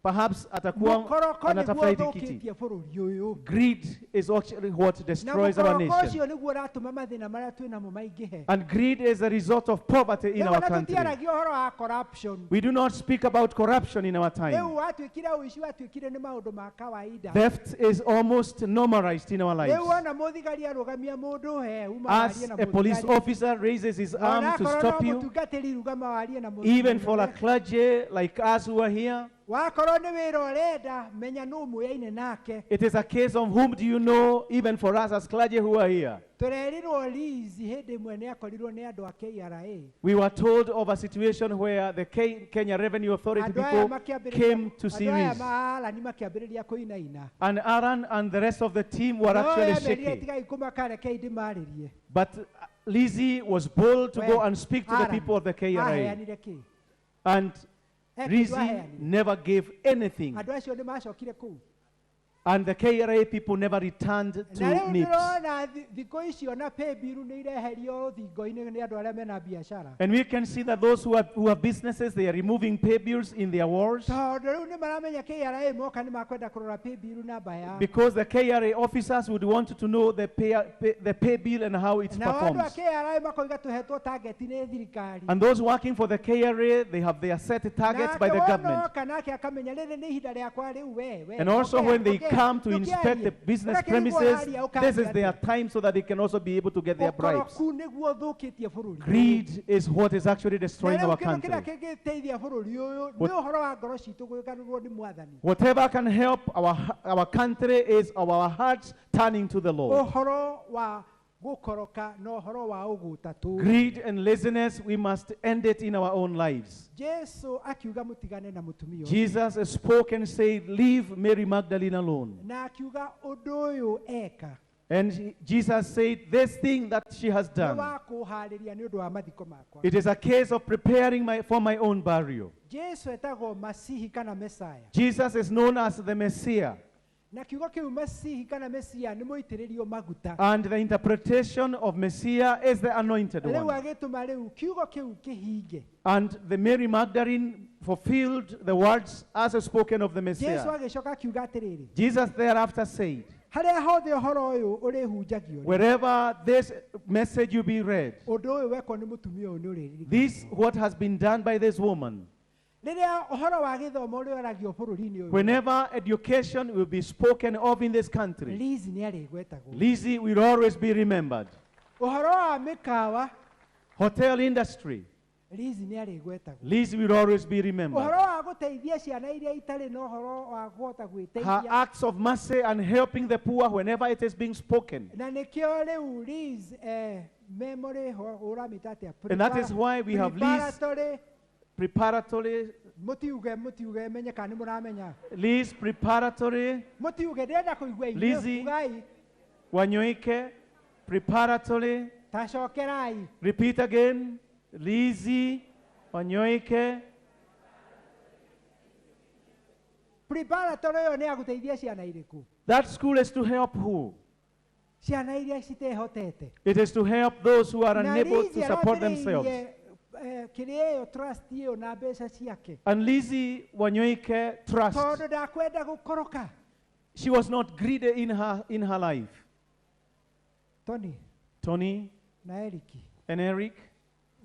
Speaker 1: perhaps atakuwa
Speaker 2: Mũkoroko nĩguo
Speaker 1: anatafuta hiki kiti.
Speaker 2: ũthũkĩtie bũrũri ũyũ.
Speaker 1: Greed is actually what
Speaker 2: Na
Speaker 1: destroys our
Speaker 2: mũkoroko
Speaker 1: nation.
Speaker 2: ũcio nĩguo ũratũma mathĩna marĩa twĩ namo maingĩhe.
Speaker 1: And greed is a result of poverty in
Speaker 2: Rĩu
Speaker 1: our
Speaker 2: ona
Speaker 1: country.
Speaker 2: tũtiaragia ũhoro wa corruption.
Speaker 1: We do not speak about corruption in our
Speaker 2: Rĩu
Speaker 1: time.
Speaker 2: watuĩkire ũici watuĩkire nĩ maũndũ ma kawaida.
Speaker 1: Theft is almost normalized in our
Speaker 2: Rĩu
Speaker 1: lives.
Speaker 2: wona mũthigari arũgamia mũndũ he uma
Speaker 1: As
Speaker 2: warie na
Speaker 1: a police
Speaker 2: mũthigari.
Speaker 1: officer raises his arm to
Speaker 2: Onakorwo no
Speaker 1: stop you,
Speaker 2: mũtungatĩri rũgama warie na mũthigari.
Speaker 1: even for a clergy like us who are here,
Speaker 2: Wakorwo nĩ wĩra ũrenda menya nũ mũyaine nake.
Speaker 1: it is a case of whom do you know, even for us as clergy who are here.
Speaker 2: Tũrerirwo Liz hĩndĩ ĩmwe nĩ akorirwo nĩ andũ a KRA.
Speaker 1: We were told of a situation where the Kenya Revenue Authority
Speaker 2: Andũ aya
Speaker 1: people
Speaker 2: makĩambĩrĩria
Speaker 1: came to see
Speaker 2: andũ aya
Speaker 1: Liz.
Speaker 2: ma Alani makĩambĩrĩria kũinaina.
Speaker 1: And Aaron and the rest of the team were
Speaker 2: No
Speaker 1: actually
Speaker 2: emerire
Speaker 1: shaking.
Speaker 2: tigai kũmaka rekei ndĩmarĩrie.
Speaker 1: But Lizzie was bold to go
Speaker 2: We,
Speaker 1: and speak to the
Speaker 2: Aaron,
Speaker 1: people of the KRA.
Speaker 2: aheanire kĩ?
Speaker 1: And
Speaker 2: He kĩndũ
Speaker 1: Lizzie
Speaker 2: aheanire.
Speaker 1: never gave anything.
Speaker 2: Andũ acio nĩ macokire kũu.
Speaker 1: And the KRA people never returned to
Speaker 2: Na rĩu
Speaker 1: NIPS.
Speaker 2: ndĩrona thikũ icio na pay bill nĩ ireherio rũthingo-inĩ nĩ andũ arĩa mena biacara.
Speaker 1: And we can see that those who have businesses, they are removing pay bills in their walls.
Speaker 2: Tondũ rĩu nĩ maramenya KRA moka nĩ makwenda kũrora pay bill namba yao.
Speaker 1: Because the KRA officers would want to know the pay bill and how it
Speaker 2: Nao andũ a
Speaker 1: performs.
Speaker 2: KRA makoiga tũhetwo target nĩ thirikari.
Speaker 1: And those working for the KRA, they have their set targets by the
Speaker 2: Nake
Speaker 1: government.
Speaker 2: wonoka nake akamenya rĩrĩ nĩ ihinda rĩakwa rĩu we we.
Speaker 1: And also
Speaker 2: ũkĩa,
Speaker 1: when they
Speaker 2: ũkĩa,
Speaker 1: come to inspect the
Speaker 2: ndũkĩarie.
Speaker 1: business
Speaker 2: Ũgakĩrigwo
Speaker 1: premises,
Speaker 2: ũraria, ũkaria
Speaker 1: this is their
Speaker 2: atĩa.
Speaker 1: time so that they can also be able to get their bribes.
Speaker 2: Ũkoroku nĩguo ũthũkĩtie bũrũri.
Speaker 1: Greed is what is actually
Speaker 2: Na
Speaker 1: destroying
Speaker 2: rĩu
Speaker 1: our
Speaker 2: kĩndũ kĩrĩa
Speaker 1: country.
Speaker 2: kĩngĩteithia bũrũri ũyũ nĩ ũhoro wa ngoro citũ gwĩgarũrwo nĩ mwathani.
Speaker 1: Whatever can help our country is our hearts turning to the Lord.
Speaker 2: Ũhoro wa gũkoroka na ũhoro wa ũgũta tũ.
Speaker 1: Greed and laziness, we must end it in our own lives.
Speaker 2: Jesu akiuga mũtigane na mũtumia ũyũ.
Speaker 1: Jesus spoke and said, leave Mary Magdalene alone.
Speaker 2: Na akiuga ũndũ ũyũ eka
Speaker 1: And Jesus said, this thing that she has
Speaker 2: nĩ
Speaker 1: done,
Speaker 2: wa kũharĩria nĩ ũndũ wa mathiko makwa.
Speaker 1: it is a case of preparing for my own burial.
Speaker 2: Jesu etagwo Masihi kana Mesaya.
Speaker 1: Jesus is known as the Messiah.
Speaker 2: Na kiugo kĩu Masihi kana Mesia nĩ mũitĩrĩrio maguta.
Speaker 1: And the interpretation of Messiah is the anointed
Speaker 2: Rĩu
Speaker 1: one.
Speaker 2: agĩtũma rĩu kiugo kĩu kĩhinge.
Speaker 1: And the Mary Magdalene fulfilled the words as spoken of the
Speaker 2: Jesu
Speaker 1: Messiah.
Speaker 2: agĩcoka akiuga atĩrĩrĩ,
Speaker 1: Jesus thereafter said,
Speaker 2: harĩa hothe ũhoro ũyũ ũrĩhunjagio rĩ,
Speaker 1: wherever this message will be read,
Speaker 2: ũndũ ũyũ wekwo nĩ mũtumia ũyũ nĩ ũrĩririkana.
Speaker 1: this what has been done by this woman.
Speaker 2: Rĩrĩa ũhoro wa gĩthomo ũrĩaragio bũrũri-inĩ ũyũ,
Speaker 1: Whenever education will be spoken of in this country,
Speaker 2: Liz nĩ arĩgwetagwo.
Speaker 1: Lizzie will always be remembered.
Speaker 2: Ũhoro wa mĩkawa,
Speaker 1: Hotel industry,
Speaker 2: Liz nĩ arĩgwetagwo.
Speaker 1: Lizzie will always be remembered.
Speaker 2: Ũhoro wa gũteithia ciana iria itarĩ na ũhoro wa kũhota
Speaker 1: Her
Speaker 2: gwĩteithia.
Speaker 1: acts of mercy and helping the poor whenever it is being spoken.
Speaker 2: Na nĩkĩo rĩu Liz memory ũramĩta atĩa?
Speaker 1: And that is why we have Liz
Speaker 2: Preparatory,
Speaker 1: preparatory,
Speaker 2: mũtiuge menye kana nĩ mũramenya.
Speaker 1: Liz preparatory,
Speaker 2: Mũtiuge ndĩrenda kũigua inyuĩ,
Speaker 1: Lizzie.
Speaker 2: ugai
Speaker 1: Wanyoike, preparatory,
Speaker 2: tacokerai.
Speaker 1: repeat again, Lizzie, Wanyoike.
Speaker 2: Preparatory ĩyo nĩ ya gũteithia ciana irĩkũ?
Speaker 1: That school is to help who?
Speaker 2: Ciana iria citehotete.
Speaker 1: It is to help those who are
Speaker 2: Na
Speaker 1: unable
Speaker 2: Lizzie
Speaker 1: to support themselves.
Speaker 2: arambĩrĩirie, kĩrĩa ĩyo trust ĩyo na mbeca ciake.
Speaker 1: And Lizzie Wanyoike trust.
Speaker 2: Tondũ ndakwenda gũkoroka.
Speaker 1: She was not greedy in her life.
Speaker 2: Tony
Speaker 1: Tony
Speaker 2: na Eric
Speaker 1: and Eric,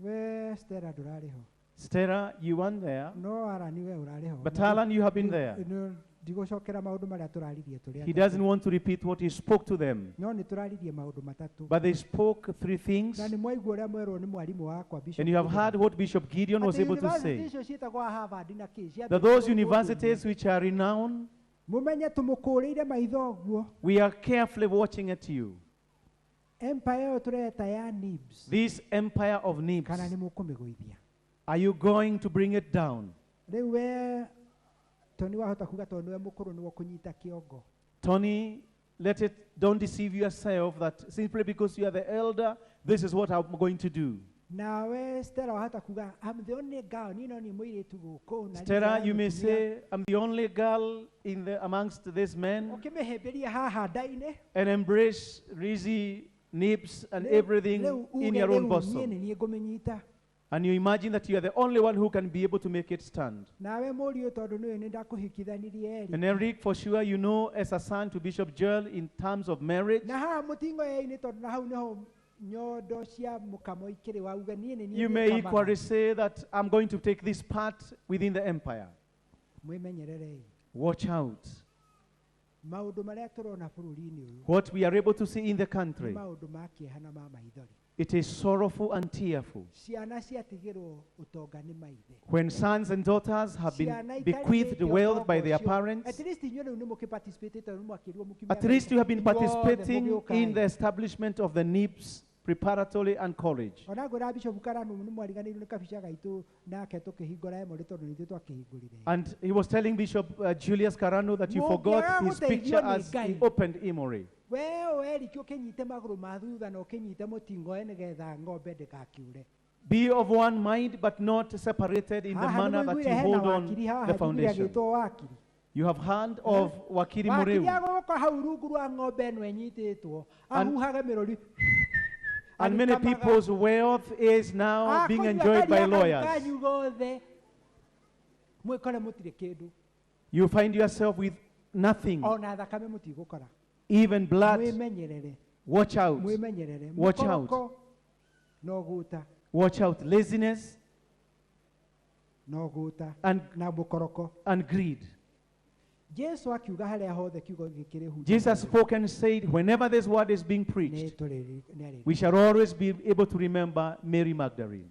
Speaker 2: We Stella ndũrarĩ ho.
Speaker 1: Stella, you weren't there,
Speaker 2: No Alan we ũrarĩ ho.
Speaker 1: but Alan, you have been there.
Speaker 2: Ndigũcokera maũndũ marĩa tũraririe tũrĩ
Speaker 1: He
Speaker 2: atatũ.
Speaker 1: doesn't want to repeat what he spoke to them,
Speaker 2: No nĩ tũraririe maũndũ matatũ.
Speaker 1: but they spoke three things,
Speaker 2: Na nĩ mwaigua ũrĩa mwerwo nĩ mwarimũ wakwa Bishop
Speaker 1: and you have
Speaker 2: Gideon.
Speaker 1: heard what Bishop Gideon was
Speaker 2: Atĩ
Speaker 1: able to
Speaker 2: university
Speaker 1: say.
Speaker 2: icio ciĩtagwo Harvard na kĩ,
Speaker 1: That those
Speaker 2: ciambĩrĩirio gũkũ.
Speaker 1: universities which are renowned,
Speaker 2: Mũmenye tũmũkũrĩire maitho ũguo.
Speaker 1: we are carefully watching at you.
Speaker 2: Empire ĩyo tũreta ya Nibs.
Speaker 1: This empire of
Speaker 2: Kana
Speaker 1: Nibs,
Speaker 2: nĩ mũkũmĩgũithia.
Speaker 1: are you going to bring it down?
Speaker 2: Rĩu we Tony wahota kuga tondũ nĩwe mũkũrũ nĩwe ũkũnyita kĩongo.
Speaker 1: Tony, let it, don't deceive yourself that simply because you are the elder, this is what I'm going to do.
Speaker 2: Nawe Stella wahota kuga I'm the only girl, niĩ no niĩ mũirĩtu gũkũ. Na
Speaker 1: Stella,
Speaker 2: niĩ
Speaker 1: you may
Speaker 2: mũtumia.
Speaker 1: say, I'm the only girl in the, amongst these men,
Speaker 2: Ũkĩmĩhĩmbĩria haha nda-inĩ.
Speaker 1: and embrace Rizzi, Nibs, and
Speaker 2: Rĩu-
Speaker 1: everything
Speaker 2: rĩu
Speaker 1: in
Speaker 2: uge
Speaker 1: your own
Speaker 2: rĩu niĩ
Speaker 1: bosom.
Speaker 2: nĩ niĩ ngũmĩnyita.
Speaker 1: And you imagine that you are the only one who can be able to make it stand.
Speaker 2: Nawe mũriũ tondũ nĩũĩ nĩ ndakũhikithanirie
Speaker 1: And
Speaker 2: Eric.
Speaker 1: Eric, for sure, you know, as a son to Bishop Joel in terms of marriage,
Speaker 2: Na haha mũtingo-inĩ tondũ na hau nĩho nyondo cia mũkamo ikĩrĩ wauga niĩ nĩ niĩ
Speaker 1: you may
Speaker 2: ndĩkamaga.
Speaker 1: equally say that I'm going to take this part within the empire.
Speaker 2: Mwĩmenyererei.
Speaker 1: Watch out.
Speaker 2: Maũndũ marĩa tũrona bũrũri-inĩ ũyũ
Speaker 1: What we are able to see in the
Speaker 2: nĩ
Speaker 1: country,
Speaker 2: maũndũ ma kĩeha na ma maithori.
Speaker 1: it is sorrowful and tearful.
Speaker 2: Ciana ciatigĩrwo ũtonga nĩ maithe.
Speaker 1: When sons and daughters have been
Speaker 2: Ciana
Speaker 1: bequeathed
Speaker 2: itarĩhĩtio
Speaker 1: wealth by
Speaker 2: ũtonga
Speaker 1: their
Speaker 2: ũcio.
Speaker 1: parents,
Speaker 2: At least inyuĩ rĩu nĩ mũkĩ-participate tondũ nĩ mwakĩrwo mũkiume
Speaker 1: at least you have been
Speaker 2: Inyuothe
Speaker 1: participating
Speaker 2: mũgĩũka
Speaker 1: in
Speaker 2: ĩ.
Speaker 1: the establishment of the NIPS preparatory and college.
Speaker 2: Ona ngwĩra Bishop Karanu nĩ mwariganĩirwo nĩ kabica gaitũ nake tũkĩhingũra Emory tondũ nĩ ithuĩ twakĩhingũrire.
Speaker 1: And he was telling Bishop Julius Karanu that you forgot
Speaker 2: Mũngĩaga
Speaker 1: his
Speaker 2: gũteithio
Speaker 1: picture
Speaker 2: nĩ
Speaker 1: as he
Speaker 2: Ngai.
Speaker 1: opened Emory.
Speaker 2: We Eric ũkĩnyite magũrũ ma thutha na ũkĩnyite mũtingoe nĩgetha ng'ombe ndĩgakiure.
Speaker 1: Be of one mind, but not separated in the
Speaker 2: Haha
Speaker 1: manner that
Speaker 2: nĩmũiguire
Speaker 1: you
Speaker 2: hena
Speaker 1: hold on
Speaker 2: wakiri haha
Speaker 1: the
Speaker 2: njugire
Speaker 1: foundation.
Speaker 2: agĩtwo wakiri.
Speaker 1: You have heard of Wakiri
Speaker 2: Wakiri
Speaker 1: Mureu.
Speaker 2: agũka hau rungu rwa ng'ombe ĩno ĩnyitĩtwo
Speaker 1: And-
Speaker 2: ahuhage mĩrũri
Speaker 1: And many
Speaker 2: agĩkamaga.
Speaker 1: people's wealth is now being
Speaker 2: Akũnyua
Speaker 1: enjoyed by
Speaker 2: karia kau
Speaker 1: lawyers.
Speaker 2: kanyu gothe mwĩkore mũtirĩ kĩndũ
Speaker 1: You find yourself with nothing,
Speaker 2: ona thakame mũtigũkora.
Speaker 1: even blood.
Speaker 2: Mwĩmenyerere.
Speaker 1: Watch out.
Speaker 2: Mwĩmenyerere.
Speaker 1: Watch out.
Speaker 2: Mũkoroko no gũta
Speaker 1: Watch out. Laziness
Speaker 2: no gũta
Speaker 1: and,
Speaker 2: na mũkoroko.
Speaker 1: and greed.
Speaker 2: Jesu akiuga harĩa hothe kiugo gĩkĩ kĩrĩhunjagio,
Speaker 1: Jesus spoke and said, whenever this word is being
Speaker 2: nĩ
Speaker 1: preached,
Speaker 2: nĩ
Speaker 1: we shall always be able to remember Mary Magdalene.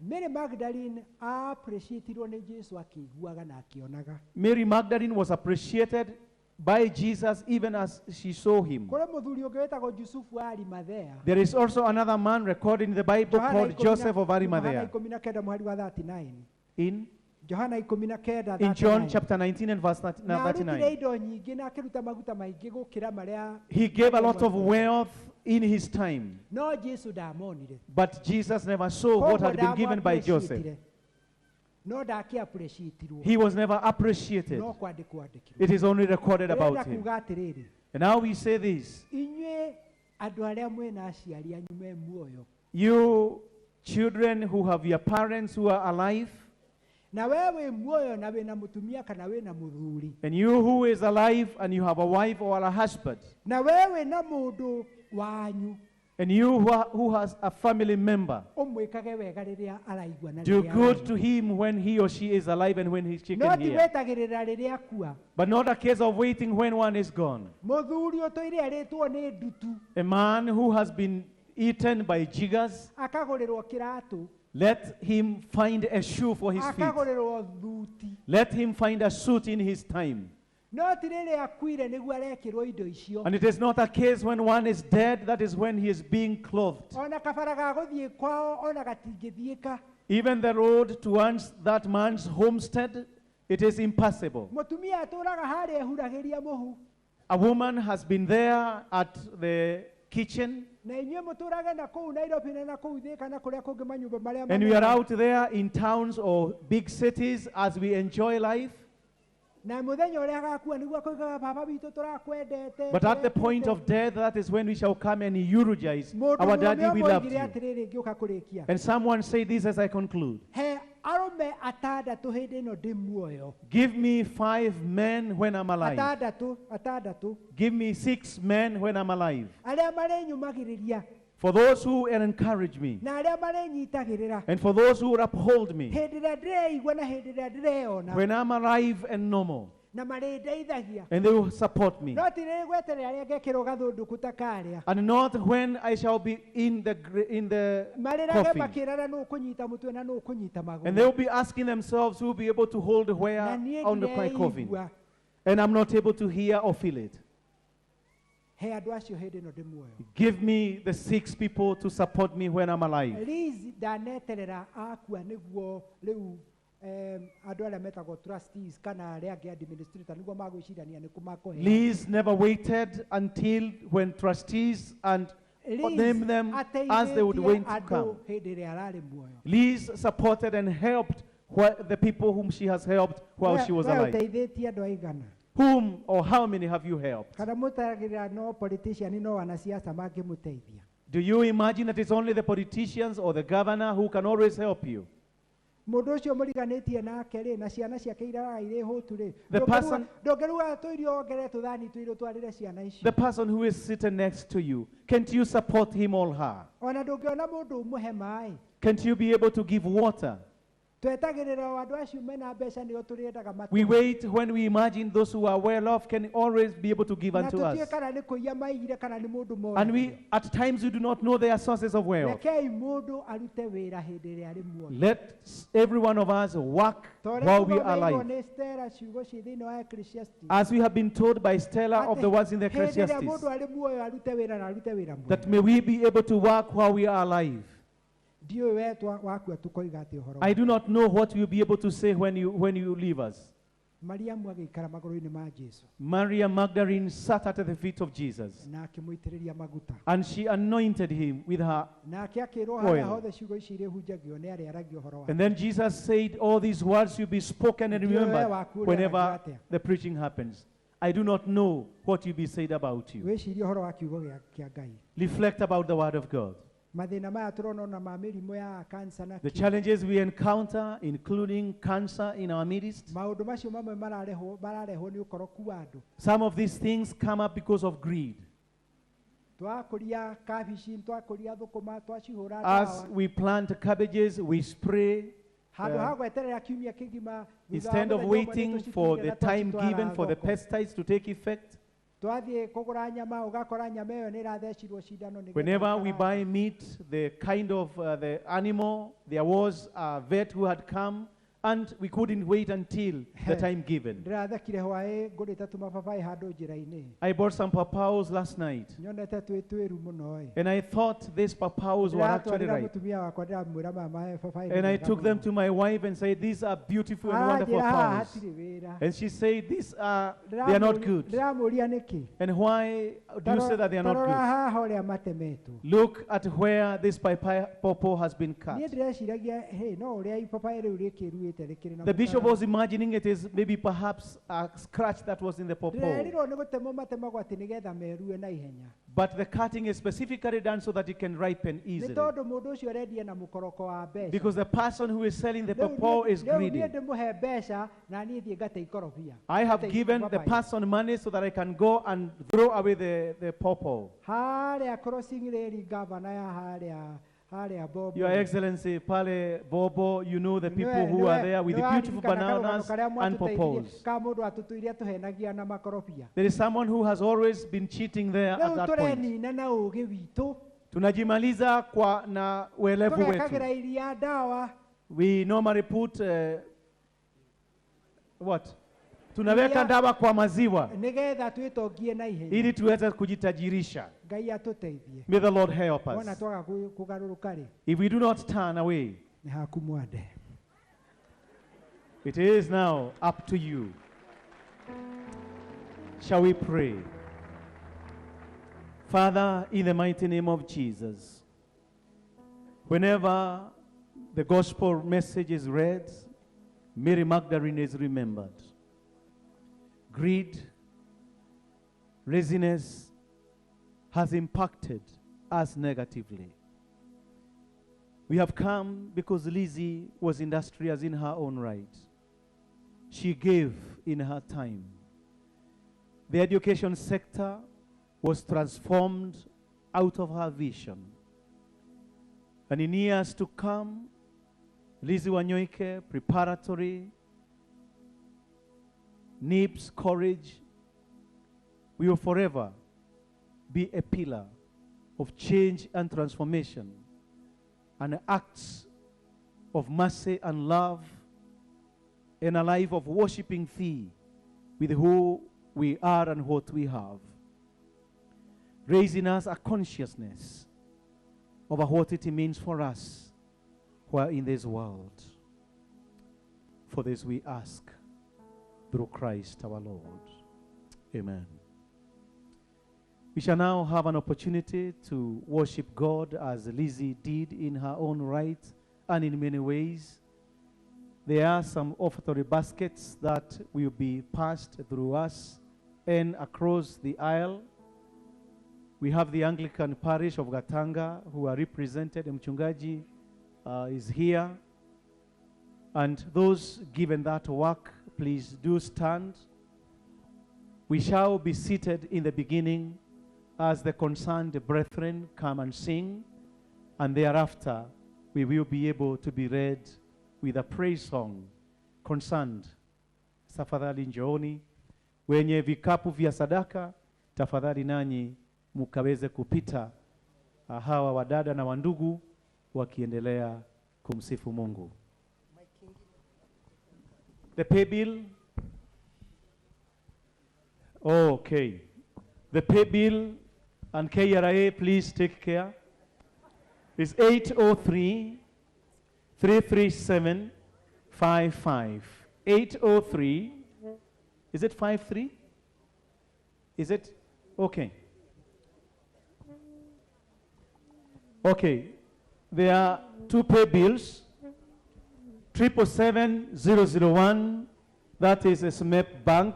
Speaker 2: Mary Magdalene appreciatirwo nĩ Jesu akĩiguaga na akĩonaga.
Speaker 1: Mary Magdalene was appreciated by Jesus even as she saw him.
Speaker 2: Kũrĩ mũthuri ũngĩ wĩtagwo Jusufu wa Arimathea.
Speaker 1: There is also another man recorded in the Bible
Speaker 2: Johana
Speaker 1: called Joseph of
Speaker 2: Johana
Speaker 1: Arimathea.
Speaker 2: 19 mũhari wa 39.
Speaker 1: In,
Speaker 2: Johana 19
Speaker 1: in John
Speaker 2: 39.
Speaker 1: chapter 19 and verse
Speaker 2: Na arutire
Speaker 1: 39.
Speaker 2: indo nyingĩ na akĩruta maguta maingĩ gũkĩra marĩa
Speaker 1: He gave a lot of wealth in his time,
Speaker 2: no Jesu ndamonire.
Speaker 1: but Jesus never saw what
Speaker 2: Koguo
Speaker 1: had been given by Joseph.
Speaker 2: ndamũ-appreciate-ire. No ndakĩ-appreciate-irwo.
Speaker 1: He was never appreciated.
Speaker 2: No kwandĩkwo andĩkirwo.
Speaker 1: It is only recorded
Speaker 2: Ndĩrenda
Speaker 1: about him.
Speaker 2: kuga atĩrĩrĩ,
Speaker 1: And now we say this.
Speaker 2: inyuĩ andũ arĩa mwĩna aciari anyu me muoyo
Speaker 1: You children who have your parents who are alive,
Speaker 2: na we wĩ muoyo na wĩna mũtumia kana wĩna mũthuri
Speaker 1: and you who is alive and you have a wife or a husband,
Speaker 2: na we wĩna mũndũ wanyu
Speaker 1: and you who has a family member,
Speaker 2: ũmwĩkage wega rĩrĩa araigua na
Speaker 1: do
Speaker 2: rĩrĩa
Speaker 1: good
Speaker 2: arona.
Speaker 1: to him when he or she is alive and when he, she
Speaker 2: no
Speaker 1: can
Speaker 2: ti
Speaker 1: hear.
Speaker 2: wetagĩrĩra rĩrĩa akua.
Speaker 1: But not a case of waiting when one is gone.
Speaker 2: Mũthuri ũtũire arĩtwo nĩ ndutu
Speaker 1: A man who has been eaten by jiggers,
Speaker 2: akagũrĩrwo kĩratũ
Speaker 1: let him find a shoe for his feet.
Speaker 2: akagũrĩrwo thuti
Speaker 1: Let him find a suit in his time.
Speaker 2: no ti rĩrĩa akuire nĩguo arekĩrwo indo icio.
Speaker 1: And it is not a case when one is dead, that is when he is being clothed.
Speaker 2: Ona kabara ga gũthiĩ kwao ona gatingĩthiĩka.
Speaker 1: Even the road towards that man's homestead, it is impassable.
Speaker 2: Mũtumia atũraga harĩa ehuragĩria mũhu.
Speaker 1: A woman has been there at the kitchen,
Speaker 2: Na inyuĩ mũtũrage na kũu Nairobi na na kũu Thika na kũrĩa kũngĩ manyũmba marĩa
Speaker 1: and we are
Speaker 2: manene.
Speaker 1: out there in towns or big cities as we enjoy life.
Speaker 2: Na mũthenya ũrĩa agakua nĩguo akoigaga baba witũ tũrakwendete.
Speaker 1: But at the point of death, that is when we shall come and eulogize
Speaker 2: mũndũ
Speaker 1: our daddy,
Speaker 2: mũrũme
Speaker 1: we loved
Speaker 2: ũmwe
Speaker 1: you.
Speaker 2: oigire atĩrĩrĩ ngĩũka kũrĩkia.
Speaker 1: And someone said this as I conclude.
Speaker 2: He arũme atandatũ hĩndĩ ĩno ndĩ muoyo.
Speaker 1: Give me 5 men when I'm alive.
Speaker 2: Atandatũ, atandatũ
Speaker 1: Give me 6 men when I'm alive.
Speaker 2: arĩa marĩnyũmagĩrĩria.
Speaker 1: For those who encourage me
Speaker 2: na arĩa marĩnyitagĩrĩra
Speaker 1: and for those who uphold me
Speaker 2: hĩndĩ ĩrĩa ndĩreigua na hĩndĩ ĩrĩa ndĩreyona
Speaker 1: when I'm alive and normal,
Speaker 2: na marĩndeithagia
Speaker 1: and they will support me.
Speaker 2: No ti rĩrĩ gweterera rĩrĩa ngekĩrwo gathũndũku ta karĩa
Speaker 1: And not when I shall be in the
Speaker 2: marĩrage
Speaker 1: coffin.
Speaker 2: Makĩrara nũ kũnyita mũtwe na nũ kũnyita
Speaker 1: And they
Speaker 2: magũrũ
Speaker 1: will be asking themselves who will be able to hold where
Speaker 2: na niĩ
Speaker 1: on the my coffin.
Speaker 2: ndireigua
Speaker 1: And I'm not able to hear or feel it.
Speaker 2: He andũ acio hĩndĩ ĩno ndĩ muoyo.
Speaker 1: Give me the six people to support me when I'm alive.
Speaker 2: Liz ndaneterera akua nĩguo rĩu andũ arĩa metagwo trustees kana arĩa angĩ administrator nĩguo magwĩcirania nĩ kũ makũhea.
Speaker 1: Liz never waited until when trustees and
Speaker 2: Liz
Speaker 1: name them as they would
Speaker 2: ateithĩtie
Speaker 1: wait to
Speaker 2: andũ
Speaker 1: come.
Speaker 2: Hĩndĩ ĩrĩa ararĩ muoyo.
Speaker 1: Liz supported and helped the people whom she has helped while she was
Speaker 2: We
Speaker 1: alive.
Speaker 2: ũteithĩtie andũ aigana?
Speaker 1: Whom or how many have you helped?
Speaker 2: Kana mũtagĩrĩra no politician no wanasiasa mangĩmũteithia?
Speaker 1: Do you imagine that it's only the politicians or the governor who can always help you?
Speaker 2: Mũndũ ũcio mũriganĩtie nake rĩ na ciana ciake iraraga irĩ hũtu rĩ
Speaker 1: The person-
Speaker 2: ndũngĩruga tũirio wongerere tũthani tũirio twarĩre ciana icio?
Speaker 1: The person who is sitting next to you, can't you support him or her?
Speaker 2: Ona ndũngĩona mũndũ ũmũhe maĩ.
Speaker 1: Can't you be able to give water?
Speaker 2: Twetagĩrĩra o andũ acio mena mbeca nĩo tũrĩendaga matũ.
Speaker 1: We wait when we imagine those who are well off can always be able to give
Speaker 2: Na
Speaker 1: unto
Speaker 2: tũtiũĩ
Speaker 1: us.
Speaker 2: kana nĩ kũiya maiyire kana nĩ mũndũ
Speaker 1: And
Speaker 2: moragire.
Speaker 1: we, at times, we do not know their sources of wealth.
Speaker 2: Rekei mũndũ arute wĩra hĩndĩ ĩrĩa arĩ muoyo.
Speaker 1: Let every one of us work
Speaker 2: Ta ũrĩa
Speaker 1: while we are
Speaker 2: tũthomeirwo
Speaker 1: alive.
Speaker 2: nĩ Stella ciugo ciĩ thĩinĩ wa Ecclesiastes.
Speaker 1: As we have been told by Stella of
Speaker 2: Atĩ
Speaker 1: the words in the
Speaker 2: hĩndĩ ĩrĩa
Speaker 1: Ecclesiastes,
Speaker 2: mũndũ arĩ muoyo arute wĩra na arute wĩra
Speaker 1: that
Speaker 2: mwega.
Speaker 1: may we be able to work while we are alive.
Speaker 2: Ndiũĩ we wakua tũkoiga atĩ ũhoro
Speaker 1: I
Speaker 2: waku.
Speaker 1: do not know what we'll be able to say when you leave us.
Speaker 2: Mariamu agĩikara magũrũ-inĩ ma Jesu
Speaker 1: Maria Magdalene sat at the feet of Jesus
Speaker 2: na akĩmũitĩrĩria maguta
Speaker 1: and she anointed him with her.
Speaker 2: nake akĩrwo
Speaker 1: Oil.
Speaker 2: harĩa hothe ciugo ici irĩhunjagio nĩ arĩaragia ũhoro wa
Speaker 1: And then Jesus said, "All these words will be spoken and
Speaker 2: Ndiũĩ we
Speaker 1: remembered
Speaker 2: waku ũrĩaragia
Speaker 1: whenever
Speaker 2: atĩa.
Speaker 1: the preaching happens." I do not know what will be said about you.
Speaker 2: Wĩcirie ũhoro wa kiugo gĩa Ngai.
Speaker 1: Reflect about the word of God.
Speaker 2: Mathĩna maya tũrona ona ma mĩrimũ ya kansa na
Speaker 1: The
Speaker 2: kĩ.
Speaker 1: Challenges we encounter, including cancer in our midst,
Speaker 2: Maũndũ macio mamwe mararehwo nĩ ũkoroku wa andũ.
Speaker 1: Some of these things come up because of greed.
Speaker 2: Twakũria kabici twakũria thũkũma twacihũra
Speaker 1: As
Speaker 2: ndawa
Speaker 1: we plant cabbages, we spray.
Speaker 2: Handũ ha gweterera kiumia kĩgima thutha wa
Speaker 1: Instead of
Speaker 2: mũthenya ũmwe
Speaker 1: waiting for
Speaker 2: nĩtũcituire
Speaker 1: the
Speaker 2: na
Speaker 1: time
Speaker 2: twacitwara
Speaker 1: given for the
Speaker 2: thoko.
Speaker 1: Pesticides to take effect,
Speaker 2: Twathiĩ kũgũra nyama ũgakora nyama ĩyo nĩ ĩrathecirwo cindano nĩgetha
Speaker 1: whenever we
Speaker 2: ĩkarangwo.
Speaker 1: Buy meat, the kind of the animal, there was a vet who had come, and we couldn't wait until the time given.
Speaker 2: Ndĩrathekire hwaĩ ngũrĩte tũmababaĩ handũ njĩra-inĩ.
Speaker 1: I bought some papaws last night,
Speaker 2: Nyonete twĩ twĩru mũno ĩ.
Speaker 1: And I thought these papaws were actually
Speaker 2: Ndĩratwarĩra
Speaker 1: ripe.
Speaker 2: Mũtumia wakwa ndĩramwĩra mama babaĩ nĩ
Speaker 1: And I
Speaker 2: mega
Speaker 1: took them
Speaker 2: mũno.
Speaker 1: To my wife and said, "These are beautiful and wonderful
Speaker 2: Aranjĩra haha
Speaker 1: papaws."
Speaker 2: hatirĩ wĩra.
Speaker 1: And she said, "These are, they are not good."
Speaker 2: Ndĩramũria nĩkĩ.
Speaker 1: And why do you say that they are not
Speaker 2: Tarora
Speaker 1: good?
Speaker 2: Haha ũrĩa matemetwo.
Speaker 1: Look at where this pawpaw has been
Speaker 2: Niĩ
Speaker 1: cut.
Speaker 2: ndĩreciragia hey, no ũrĩa ibabaĩ rĩu rĩkĩruĩte rĩkĩrĩ na
Speaker 1: The bishop
Speaker 2: mũkara.
Speaker 1: Was imagining it is maybe perhaps a scratch that was in the pawpaw.
Speaker 2: Ndĩrerirwo nĩ gũtemwo matemagwo atĩ nĩgetha merue na ihenya.
Speaker 1: But the cutting is specifically done so that it can ripen
Speaker 2: Nĩ
Speaker 1: easily.
Speaker 2: tondũ mũndũ ũcio arendia na mũkoroko wa mbeca.
Speaker 1: Because the person who is selling the
Speaker 2: Rĩu
Speaker 1: pawpaw is
Speaker 2: rĩu
Speaker 1: greedy.
Speaker 2: niĩ ndĩmũhe mbeca na niĩ thiĩ ngate ikorobia.
Speaker 1: I have
Speaker 2: Ngate
Speaker 1: given the
Speaker 2: ibabaĩ.
Speaker 1: Person money so that I can go and throw away the pawpaw.
Speaker 2: Harĩa crossing rĩri gavana ya harĩa harĩa Bobo.
Speaker 1: Your Excellency, Pale Bobo, you know the people who are there with the beautiful bananas and pawpaws.
Speaker 2: Ka mũndũ atũtũire atũhenagia na makorobia.
Speaker 1: There is someone who has always been cheating there at
Speaker 2: Rĩu
Speaker 1: that point.
Speaker 2: tũrenina na ũgĩ witũ.
Speaker 1: Tunajimaliza kwa na uelevu wetu.
Speaker 2: Tũgekagĩra iria ndawa.
Speaker 1: We normally put what? Tunaweka dawa kwa maziwa
Speaker 2: nĩgetha twĩtongie na ihenya.
Speaker 1: Ili tuweze kujitajirisha.
Speaker 2: Ngai atũteithie.
Speaker 1: May the Lord help
Speaker 2: Wona
Speaker 1: us.
Speaker 2: twaga kũgarũrũka rĩ
Speaker 1: If we do not turn away,
Speaker 2: nĩ haku mwande.
Speaker 1: It is now up to you. Shall we pray? Father, in the mighty name of Jesus, whenever the gospel message is read, Mary Magdalene is remembered. Greed, laziness has impacted us negatively. We have come because Lizzie was industrious in her own right. She gave in her time. The education sector was transformed out of her vision. And in years to come, Lizzie Wanyoike Preparatory, NIBS College, will forever be a pillar of change and transformation and acts of mercy and love and a life of worshiping thee with who we are and what we have, raising us a consciousness of what it means for us who are in this world. For this we ask through Christ our Lord. Amen. We shall now have an opportunity to worship God as Lizzie did in her own right and in many ways. There are some offertory baskets that will be passed through us and across the aisle. We have the Anglican Parish of Gatanga who are represented. Mchungaji is here. And those given that work, please do stand. We shall be seated in the beginning as the concerned brethren come and sing, and thereafter we will be able to be read with a praise song. Concerned, tafadhali njooni. Wenye vikapu vya sadaka, tafadhali nanyi mukaweze kupita, hawa wadada na wandugu wakiendelea kumsifu Mungu. The pay bill. Okay. The pay bill and KRA, please take care. Is 803 337 55. 803. Is it 53? Is it? Okay. Okay. There are two pay bills. 777,001. That is a SMEP Bank.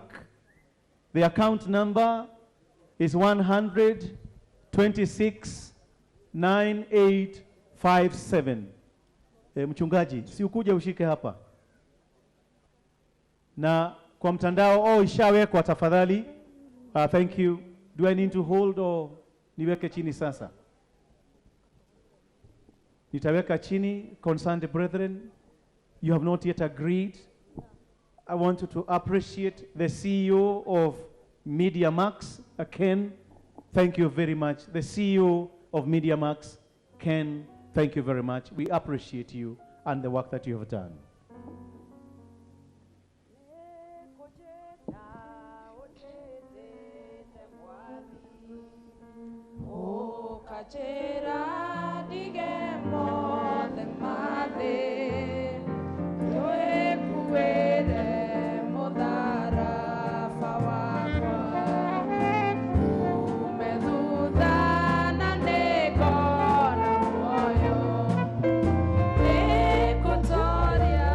Speaker 1: The account number is 126 9857. E, mchungaji, si ukuje ushike hapa. Na kwa mtandao, oh, ishawekwa tafadhali. Thank you. Do I need to hold or niweke chini sasa? Nitaweka chini. Concerned brethren, you have not yet agreed. I want you to appreciate the CEO of Media Max, Ken. Thank you very much. The CEO of Media Max, Ken, thank you very much. We appreciate you and the work that you have done.
Speaker 3: Ukachera dige mothe mathĩ twĩkuĩre mũtharaba wakwa ume thutha na nĩngona muoyo nĩngũtoria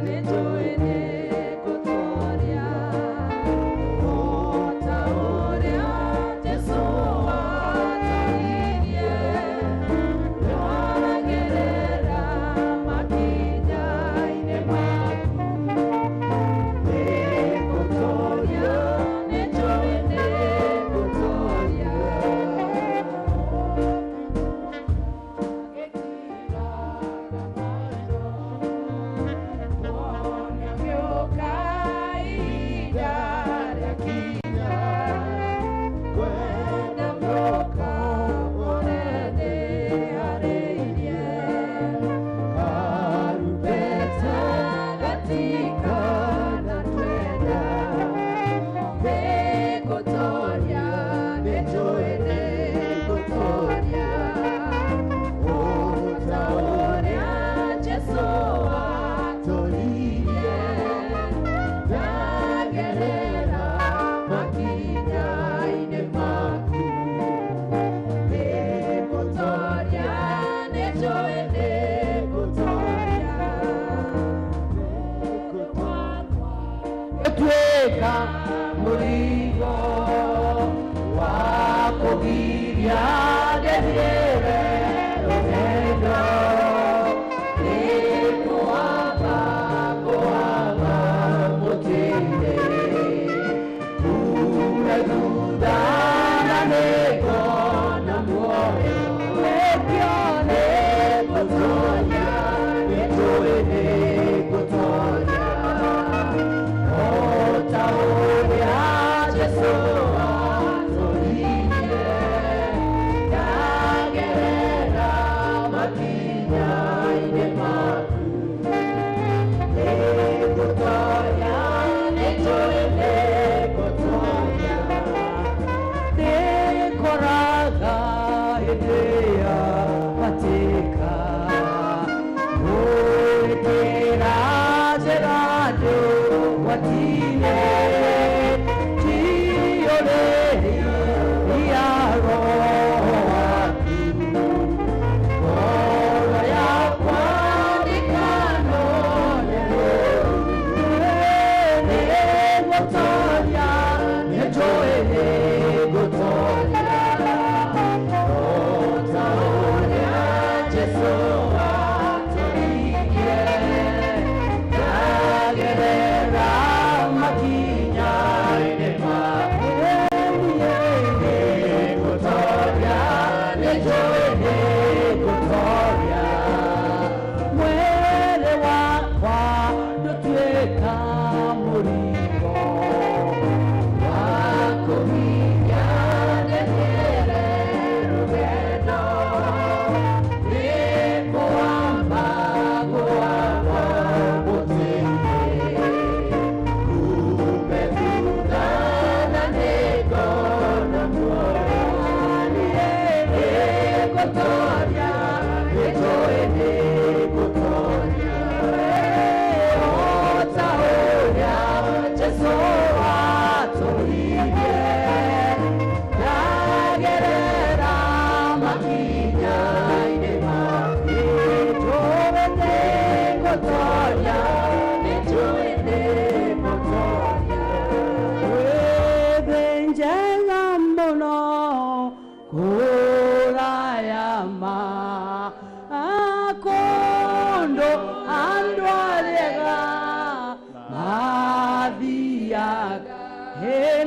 Speaker 3: nĩnjũĩ nĩngũtoria o ta ũrĩa Jesũ atoririe twagerera makinya-inĩ maku nĩngũtoria nĩnjũĩ nĩngũtoria gĩtiraga maitho wone ũgĩũka ihinda rĩakinya kwenda ngũka wone ndĩharĩirie karumbeta gatikana twenda nĩngũtoria nĩnjũĩ nĩngũtoria o ta ũrĩa Jesũ atoririe ndagerera makinya-inĩ maku nĩngũtoria nĩnjũĩ nĩngũtoria
Speaker 4: Tuĩka mũrigo wa kũgiria ndĩthiĩre rũgendo nĩkũhamba kũhamba mũtĩ-inĩ ume thutha na nĩngona muoyo nĩkĩo nĩngũtoria.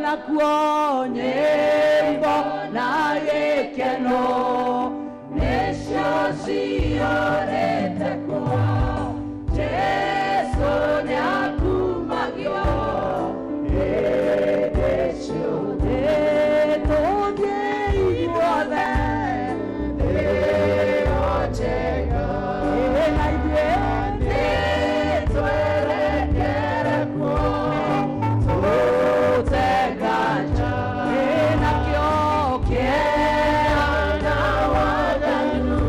Speaker 3: Nakuo nyĩmbo na gĩkeno nĩcio ciyũrĩte kuo. Jesũ nĩakumagio hĩndĩ ciothe. Tũthiĩ ithuothe thĩ ĩyo njega, na ithuĩ nĩtwerekere kuo tũtenganja. Nakĩo kĩeha na waganu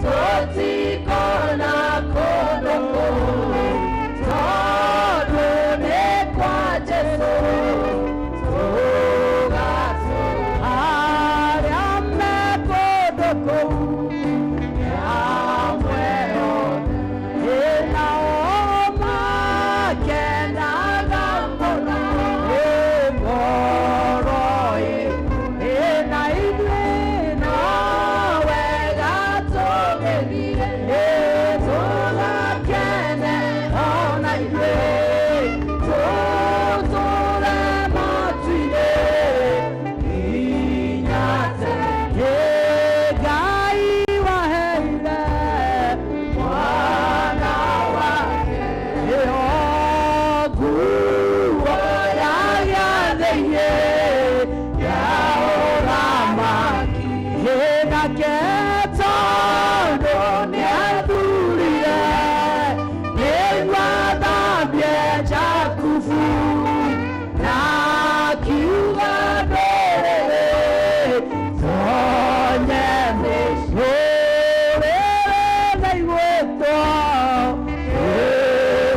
Speaker 3: tũtikona kũndũ kũu, tondũ nĩ kwa Jesũ tũgatũũra. Arĩa me kũndũ kũu hamwe othe, nao makenaga mũno ngoro ĩ na ithuĩ no wega tũgĩthiĩ tũgakene ona ithuĩ tũtũre matu-inĩ nginya tene. Ngai waheire mwana wake ĩyo nguo ya gĩathĩ-inĩ ya ũthamaki, nake tondũ nĩathurire nĩguo athambie Jakubu na akiuga ndũrĩrĩ tonye mũciĩ rũrĩrĩ naiguĩtwo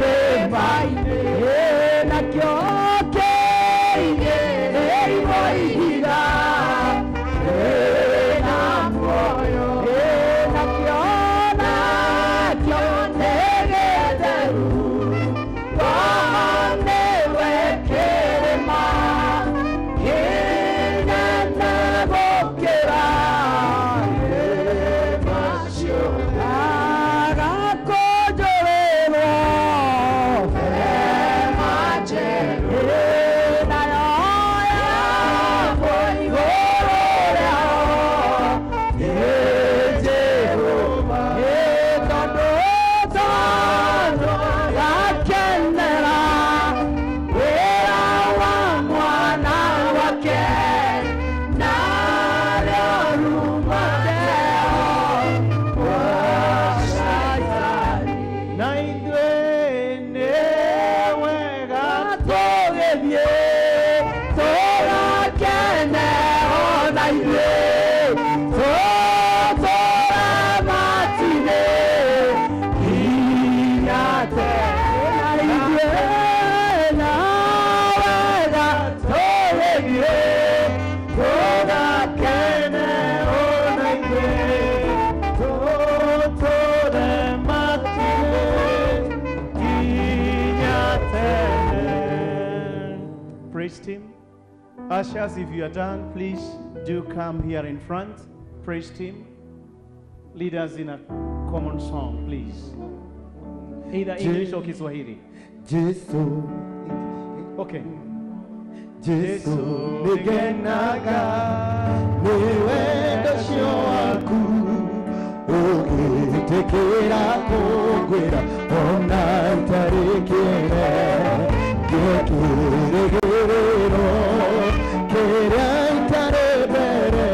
Speaker 3: kĩrĩma-inĩ, nakĩo kĩigĩrĩirwo ihiga rĩna muoyo, nakĩo nakĩo nĩ gĩtheru. Roho nĩwe kĩrĩma kĩnene gũkĩra irĩma ciothe, agakũnjũrĩrwo hema njerũ, nayo yakwo igũrũ rĩao nĩ Jehova. Tondũ tondũ gakenera wĩra wa mwana wake narĩo rumate wa Shaitani.
Speaker 1: Na ithuĩ nĩ wega
Speaker 3: Tũgĩthiĩ tũgakene ona ithuĩ tũtũre matu-inĩ nginya tene. Na ithuĩ na wega tũgĩthiĩ tũgakene
Speaker 1: ona ithuĩ tũtũre matu-inĩ nginya tene. Praise team. Ushers, if you are done, please do come here in front. Praise team. Lead us in a common song, please. Either English or Kiswahili.
Speaker 4: Jesu.
Speaker 1: Okay.
Speaker 4: Jesu nĩngenaga nĩ wendo ũcio waku ũgĩtĩkĩra kũngwĩra ona itarĩ kĩene kĩrĩgĩrĩro kĩrĩa itarĩ mbere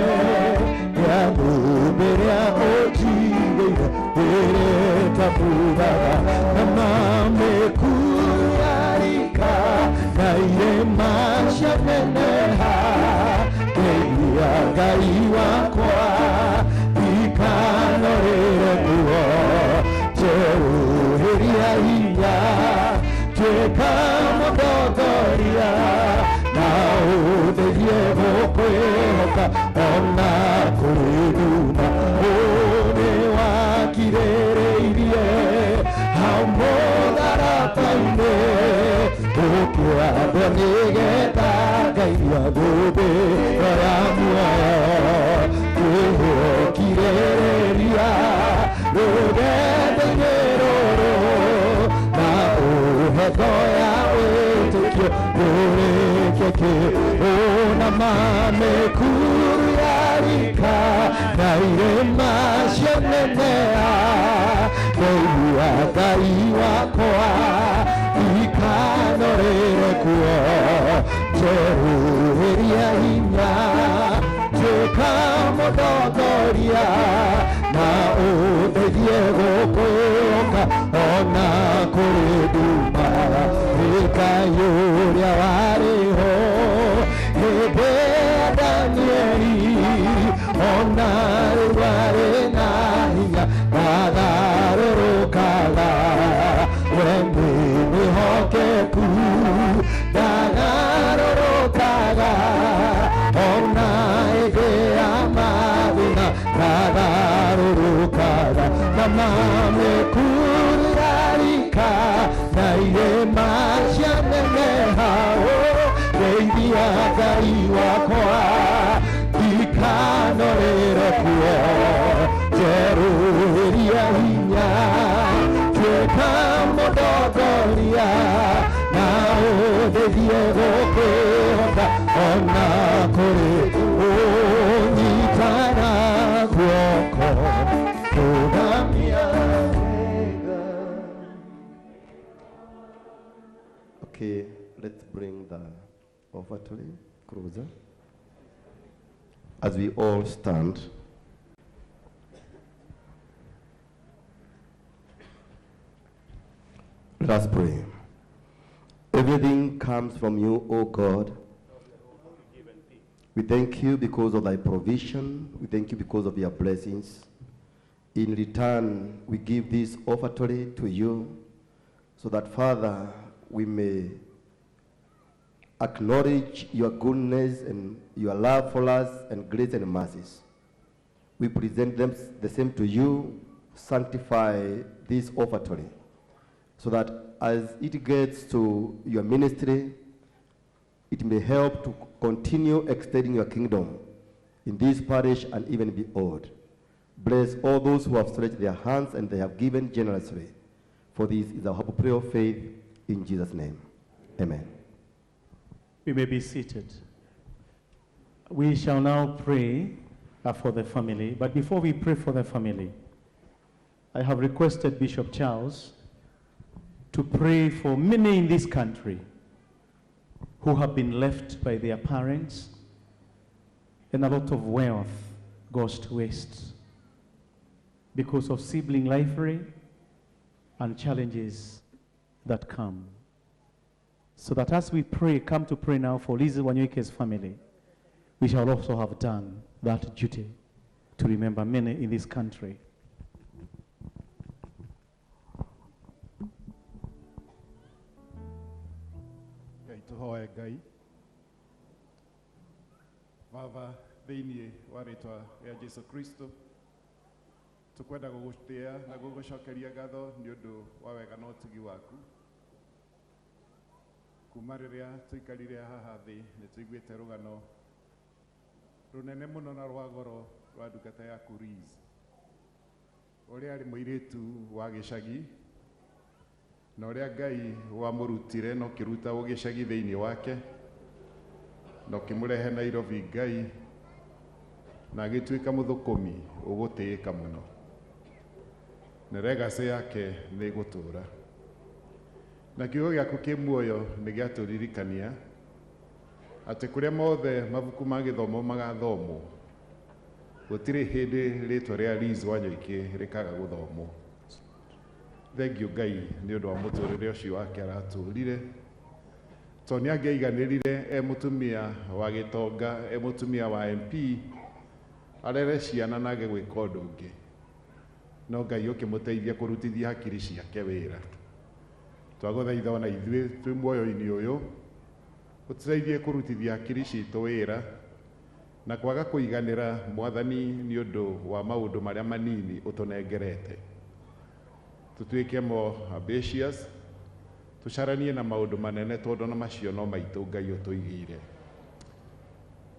Speaker 4: kĩa mbĩrĩa ũnjigĩire ĩrĩtabuthaga na mamĩkuyarika na irĩma cianeneha ngeia Ngai wakwa ikanorĩre kuo njerũhĩria hinya tuĩka mũtongoria na ũndeithie gũkwĩhoka ona kũrĩ nduma ũnĩ wakirĩrĩirie hau mũtharaba-inĩ ũkĩambwo nĩgetha ngaigua thũmbĩ ya muoyo kwĩhokirĩrĩria rũgendo-inĩ rũrũ na ũhe ngo ya wĩtĩkio. Kũrĩkia kĩ ona mamĩkuru yarika na irĩma cianenea ndeithia Ngai wakwa ikanorĩre kuo njerũhĩria hinya tuĩka mũtongoria na ũndeithie gũkwĩhoka ona kũrĩ nduma Ngai ũrĩa warĩ ho hĩndĩ ya Danieli ona rĩu arĩ na hinya ndagarũrũkaga we nĩ mwĩhokeku ndagarũrũkaga ona hĩndĩ ya mathĩna ndagarũrũkaga na mamĩkuru yarika na irĩma cianeneha ndeithia Ngai wakwa ikanorĩre kuo njerũhĩria hinya tuĩka mũtongoria na ũndeithie gũkwĩhoka ona kũrĩ ũnyitana guoko rũgamia wega.
Speaker 5: Okay, let's bring the offertory closer. As we all stand, let us pray. Everything comes from you, O God. We thank you because of thy provision. We thank you because of your blessings. In return, we give this offertory to you so that, Father, we may acknowledge your goodness and your love for us and grace and mercies. We present them the same to you. Sanctify this offertory so that as it gets to your ministry, it may help to continue extending your kingdom in this parish and even beyond. Bless all those who have stretched their hands and they have given generously. For this is our humble prayer of faith in Jesus' name. Amen.
Speaker 1: We may be seated. We shall now pray for the family. But before we pray for the family, I have requested Bishop Charles to pray for many in this country who have been left by their parents, and a lot of wealth goes to waste because of sibling rivalry and challenges that come. So that as we pray, come to pray now for Lizzie Wanyoike's family, we shall also have done that duty to remember many in this country.
Speaker 6: Ngai tũhoe Ngai Baba thĩinĩ wa rĩtwa rĩa Jesu Kristo tũkwenda gũgũtĩa na gũgũcokeria ngatho nĩ ũndũ wa wega na ũtugi waku kuma rĩrĩa tũikarire haha thĩ nĩ tũiguĩte rũgano rũnene mũno na rwa goro rwa ndungata yaku Liz ũrĩa arĩ mũirĩtu wa gĩcagi na ũrĩa Ngai wamũrutire na ũkĩruta ũgĩcagi thĩinĩ wake na ũkĩmũrehe Nairobi Ngai na agĩtuĩka mũthũkũmi ũgũtĩĩka mũno na legacy yake nĩ ĩgũtũũra na kiugo gĩaku kĩ muoyo nĩ gĩatũririkania atĩ kũrĩa mothe mabuku ma gĩthomo magathomwo gũtirĩ hĩndĩ rĩtwa rĩa Liz Wanyoike rĩkaga gũthomwo. Thengiũ Ngai nĩ ũndũ wa mũtũrĩre ũcio wake aratũrire tondũ nĩ angĩaiganĩrire e mũtumia wa gĩtonga e mũtumia wa MP arere ciana na age gwĩka ũndũ ũngĩ no Ngai ũkĩmũteithia kũrutithia hakiri ciake wĩra. Twagũthaitha ona ithuĩ twĩ muoyo-inĩ ũyũ ũtũteithie kũrutithia hakiri citũ wĩra na kwaga kũiganĩra Mwathani nĩ ũndũ wa maũndũ marĩa manini ũtũnengerete. Tũtuĩke more ambitious, tũcaranie na maũndũ manene tondũ na macio no maitũ Ngai ũtũigĩire.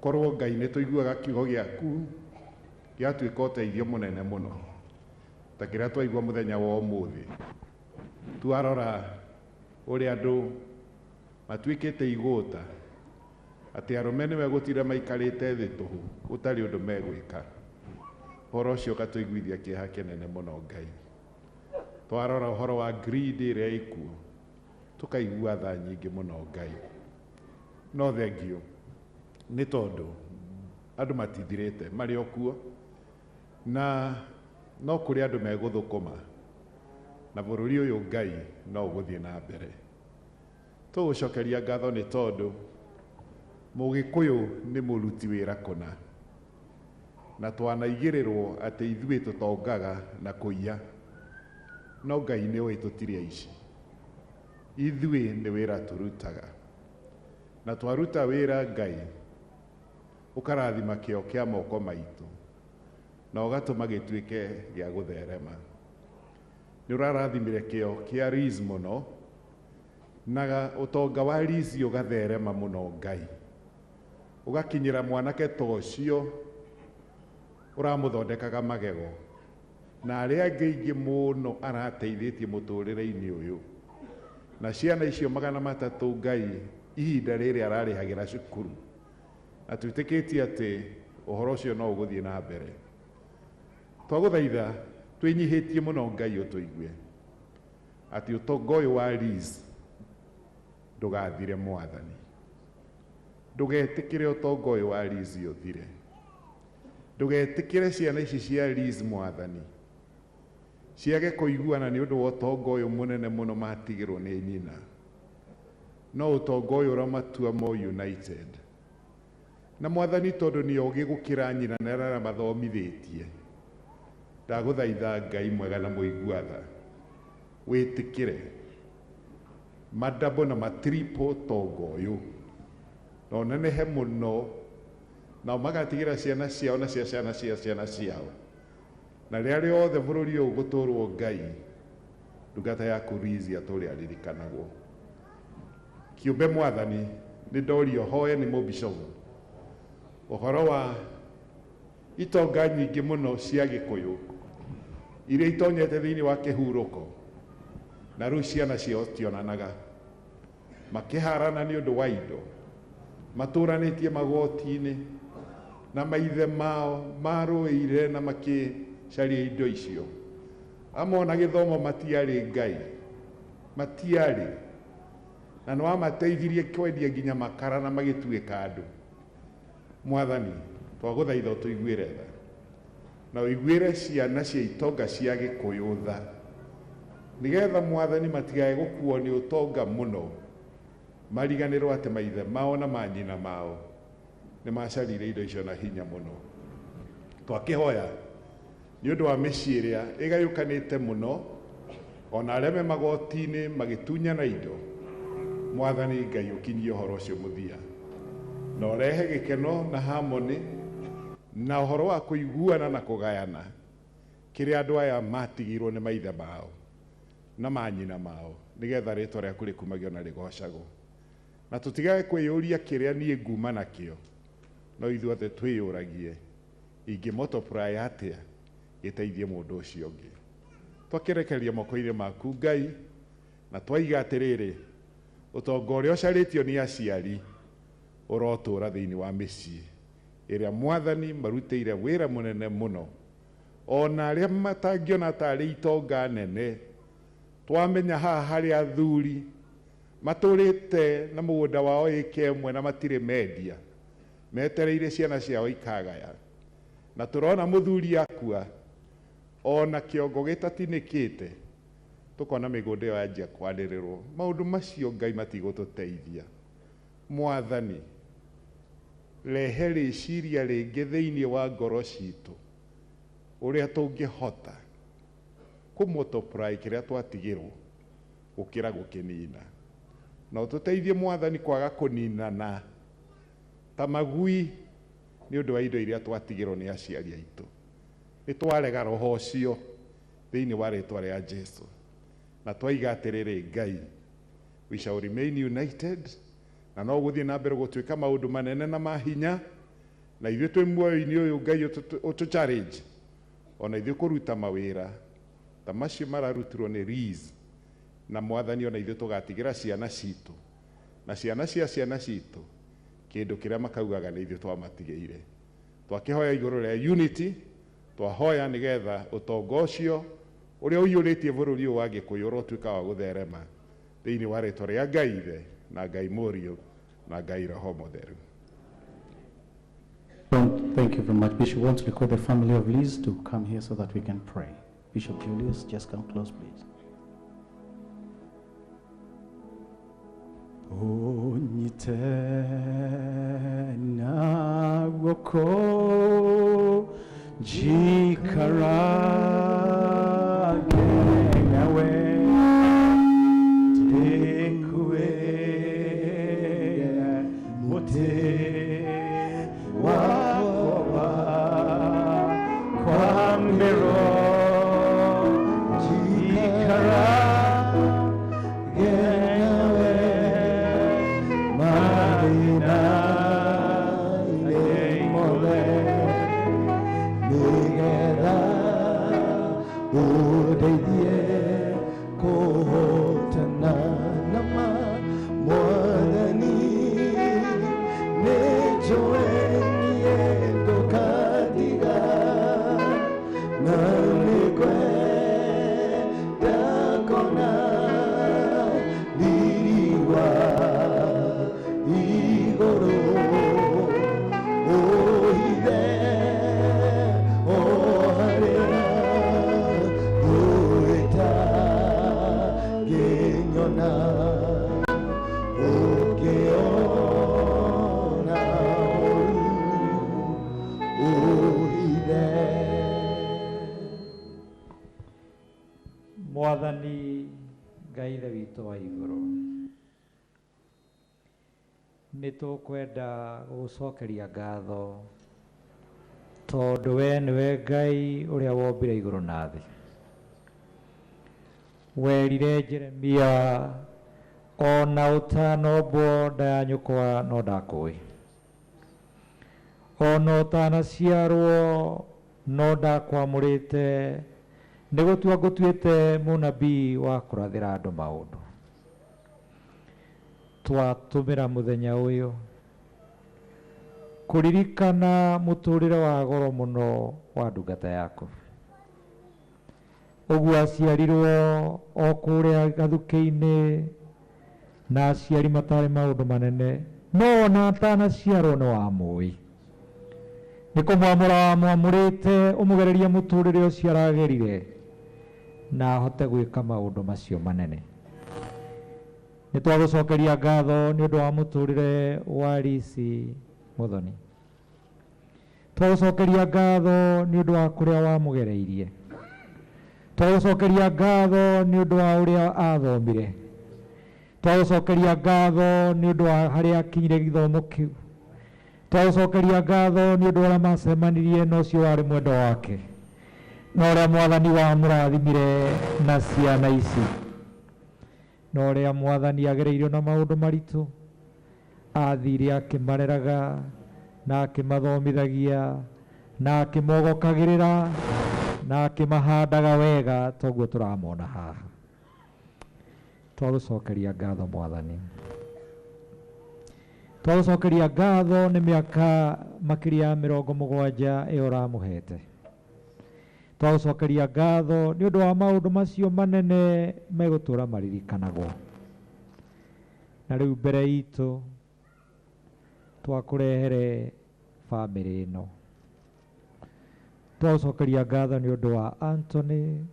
Speaker 6: Korwo Ngai nĩ tũiguaga kiugo gĩaku gĩatuĩka ũteithio mũnene mũno ta kĩrĩa twaigua mũthenya wa ũmũthĩ. Twarora ũrĩa andũ Matuĩkĩte igũta atĩ arũme nĩwe gũtira maikarĩte thĩ tũhũ gũtarĩ ũndũ megwĩka. Ũhoro ũcio ũgatũiguithia kĩeha kĩnene mũno Ngai. Twarora ũhoro wa greed ĩrĩa ĩkuo tũkaigua tha nyingĩ mũno Ngai. No thengio nĩ tondũ andũ matithirĩte marĩ o kuo na no kũrĩ andũ megũthũkũma na bũrũri ũyũ Ngai no ũgũthiĩ na mbere. Tũgũcokeria ngatho nĩ tondũ Mũgĩkũyũ nĩ mũruti wĩra kũna na twanaigĩrĩrwo atĩ ithuĩ tũtongaga na kũiya no Ngai nĩ oĩ tũtirĩ aici. Ithuĩ nĩ wĩra tũrutaga na twaruta wĩra Ngai ũkarathima kĩo kĩa moko maitũ na ũgatũma gĩtuĩke gĩa gũtherema. Nĩ ũrarathimire kĩo kĩa Liz mũno na ũtonga wa Liz ũgatherema mũno Ngai. Ũgakinyĩra mwanake ta ũcio ũramũthondekaga magego na arĩa angĩ aingĩ mũno arateithĩtie mũtũrĩre-inĩ ũyũ. Na ciana icio 300 Ngai ihinda rĩrĩ ararĩhagĩra cukuru. Na twĩtĩkĩtie atĩ ũhoro ũcio no ũgũthiĩ na mbere. Twagũthaitha twĩnyihĩtie mũno Ngai ũtũigue atĩ ũtonga ũyũ wa Liz ndũgathire Mwathani. Ndũgetĩkĩre ũtonga ũyũ wa Liz ũthire. Ndũgetĩkĩre ciana ici cia Liz Mwathani ciage kũiguana nĩ ũndũ wa ũtonga ũyũ mũnene mũno matigĩrwo nĩ nyina. No ũtonga ũyũ ũramatua more united. Na Mwathani tondũ nĩ ogĩ gũkĩra nyina na aramathomithĩtie. Ndagũthaitha Ngai mwega na mũigua tha wĩtĩkĩre madouble na matriple ũtonga ũyũ na ũnenehe mũno nao magatigĩra ciana ciao na cia ciana cia ciana ciao. Na rĩrĩa rĩothe bũrũri ũyũ ũgũtũrwo Ngai ndungata yaku Liz atũre aririkanagwo. Kĩũmbe Mwathani nĩ ndorio hoe nĩ mũbishofu ũhoro wa itonga nyingĩ mũno cia Gĩkũyũ iria itonyete thĩinĩ wa kĩhurũko na rĩu ciana ciao tionanaga makĩharana nĩ ũndũ wa indo matũranĩtie magoti-inĩ na maithe mao marũĩire na makĩcaria indo icio. Amwe ona gĩthomo matiarĩ Ngai matiarĩ na nĩ wamateithirie kwendia nginya makara na magĩtuĩka andũ. Mwathani twagũthaitha ũtũiguĩre tha na ũiguĩre ciana cia itonga cia Gĩkũyũ tha nĩgetha Mwathani matigae gũkuo nĩ ũtonga mũno mariganĩrwo atĩ maithe mao na manyina mao nĩ macarire indo icio na hinya mũno. Twakĩhoya nĩ ũndũ wa mĩciĩ ĩrĩa ĩgayũkanĩte mũno ona arĩa me magoti-inĩ magĩtunyana indo Mwathani Ngai ũkinyie ũhoro ũcio mũthia na ũrehe gĩkeno na harmony na ũhoro wa kũiguana na kũgayana kĩrĩa andũ aya matigĩirwo nĩ maithe mao na manyina mao nĩgetha rĩtwa rĩaku rĩkumagio na rĩgocagwo. Na tũtigage kwĩyũria kĩrĩa niĩ nguma nakĩo no ithuothe twĩyũragie ingĩ multiply atĩa gĩteithie mũndũ ũcio ũngĩ. Twakĩrekereria moko-inĩ maku Ngai na twaiga atĩrĩrĩ ũtonga ũrĩa ũcarĩtio nĩ aciari ũrotũra thĩinĩ wa mĩciĩ ĩrĩa Mwathani marutĩire wĩra mũnene mũno ona arĩa matangĩona tarĩ itonga nene. Twamenya haha harĩ athuri matũrĩte na mũgũnda wao ĩka ĩmwe na matirĩ mendia metereire ciana ciao ikagaya na tũrona mũthuri akua ona kĩongo gĩtatinĩkĩte tũkona mĩgũnda ĩyo yanjia kwanĩrĩrwo. Maũndũ macio Ngai matigũtũteithia. Mwathani rehe rĩciria rĩngĩ thĩinĩ wa ngoro citũ ũrĩa tũngĩhota kũ multiply kĩrĩa twatigĩrwo gũkĩra gũkĩnina. Na ũtũteithie Mwathani kwaga kũninana ta magui nĩ ũndũ wa indo iria twatigĩrwo nĩ aciari aitũ. Nĩ twarega roho ũcio thĩinĩ wa rĩtwa rĩa Jesu na twaiga atĩrĩrĩ Ngai we shall remain united na no gũthiĩ na mbere gũtuĩka maũndũ manene na mahinya na ithuĩ twĩ muoyo-inĩ ũyũ Ngai ũtũ challenge ona ithuĩ kũruta mawĩra ta macio mararutirwo nĩ Liz na Mwathani ona ithuĩ tũgatigĩra ciana citũ. Na ciana cia ciana citũ kĩndũ kĩrĩa makaugaga nĩ ithuĩ twamatigĩire. Twakĩhoya igũrũ rĩa unity, twahoya nĩgetha ũtonga ũcio ũrĩa ũiyũrĩtie bũrũri ũyũ wa Gĩkũyũ ũrotuĩka wa gũtherema thĩinĩ wa rĩtwa rĩa Ngai Ithe na Ngai Mũriũ na Ngai Roho Mũtheru.
Speaker 1: Well, thank you very much, Bishop. We want to request the family of Liz to come here so that we can pray. Bishop Julius, just come close, please. Ũnyite na guoko njikarage nawe ndĩkuĩre mũtĩ wakwa wa kwambĩrwo njikarage nawe mathĩna-inĩ mothe
Speaker 4: nĩgetha ũndeithie kũhotana na ma Mwathani nĩnjũĩ niĩ ndũkandiga na nĩngwenda kuona riri wa igũrũ ũhithe o harĩa ũtangĩnyona ũngĩona ũru ũhithe.
Speaker 7: Mwathani Ngai Ithe witũ wa igũrũ, nĩ tũkwenda gũgũcokeria ngatho tondũ we nĩwe Ngai ũrĩa wombire igũrũ na thĩ. Werire Jeremia ona ũtanombwo nda ya nyũkwa no ndakũĩ, ona ũtanaciarwo no ndakwamũrĩte nĩ gũtua ngũtuĩte mũnabii wa kũrathĩra andũ maũndũ. Twatũmĩra mũthenya ũyũ kũririkana mũtũrĩre wa goro mũno wa ndungata yaku. Ũguo aciarirwo o kũrĩa gathukĩ-inĩ na aciari matarĩ maũndũ manene, no ona atanaciarwo nĩ wamũĩ. Nĩ kũmwamũra wamwamũrĩte ũmũgererie mũtũrĩre ũcio aragerire na ahote gwĩka maũndũ macio manene. Nĩ twagũcokeria ngatho nĩ ũndũ wa mũtũrĩre wa Liz Muthoni. Twagũcokeria ngatho nĩ ũndũ wa kũrĩa wamũgereirie. Twagũcokeria ngatho nĩ ũndũ wa ũrĩa athomire. Twagũcokeria ngatho nĩ ũndũ wa harĩa akinyire gĩthomo kĩu. Twagũcokeria ngatho nĩ ũndũ wa ũrĩa macemanirie na ũcio warĩ mwendwa wake, na ũrĩa Mwathani wamũrathimire na ciana ici, na ũrĩa Mwathani agereirio na maũndũ maritũ, athire akĩmareraga na akĩmathomithagia na akĩmogokagĩrĩra na akĩmahandaga wega toguo tũramona haha. Twagũcokeria ngatho Mwathani. Twagũcokeria ngatho nĩ mĩaka makĩria ya 70 ĩyo ũramũhete. Twagũcokeria ngatho nĩ ũndũ wa maũndũ macio manene megũtũra maririkanagwo. Na rĩu mbere itũ twakũrehere bamĩrĩ ĩno. Twagũcokeria ngatho nĩ ũndũ wa Anthony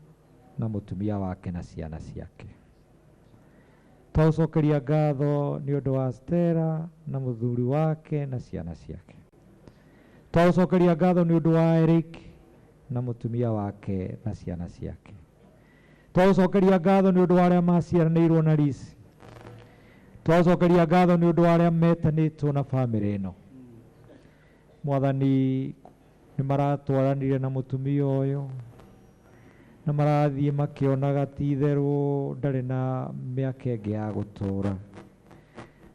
Speaker 7: na mũtumia wake na ciana ciake. Twagũcokeria ngatho nĩ ũndũ wa Stella na mũthuri wake na ciana ciake. Twagũcokeria ngatho nĩ ũndũ wa Eric na mũtumia wake na ciana ciake. Twagũcokeria ngatho nĩ ũndũ wa arĩa maciaranĩirwo na Liz. Twagũcokeria ngatho nĩ ũndũ wa arĩa metanĩtwo na bamĩrĩ ĩno. Mwathani nĩ maratwaranire na mũtumia ũyũ na marathiĩ makĩonaga ti itherũ ndarĩ na mĩaka ĩngĩ ya gũtũra,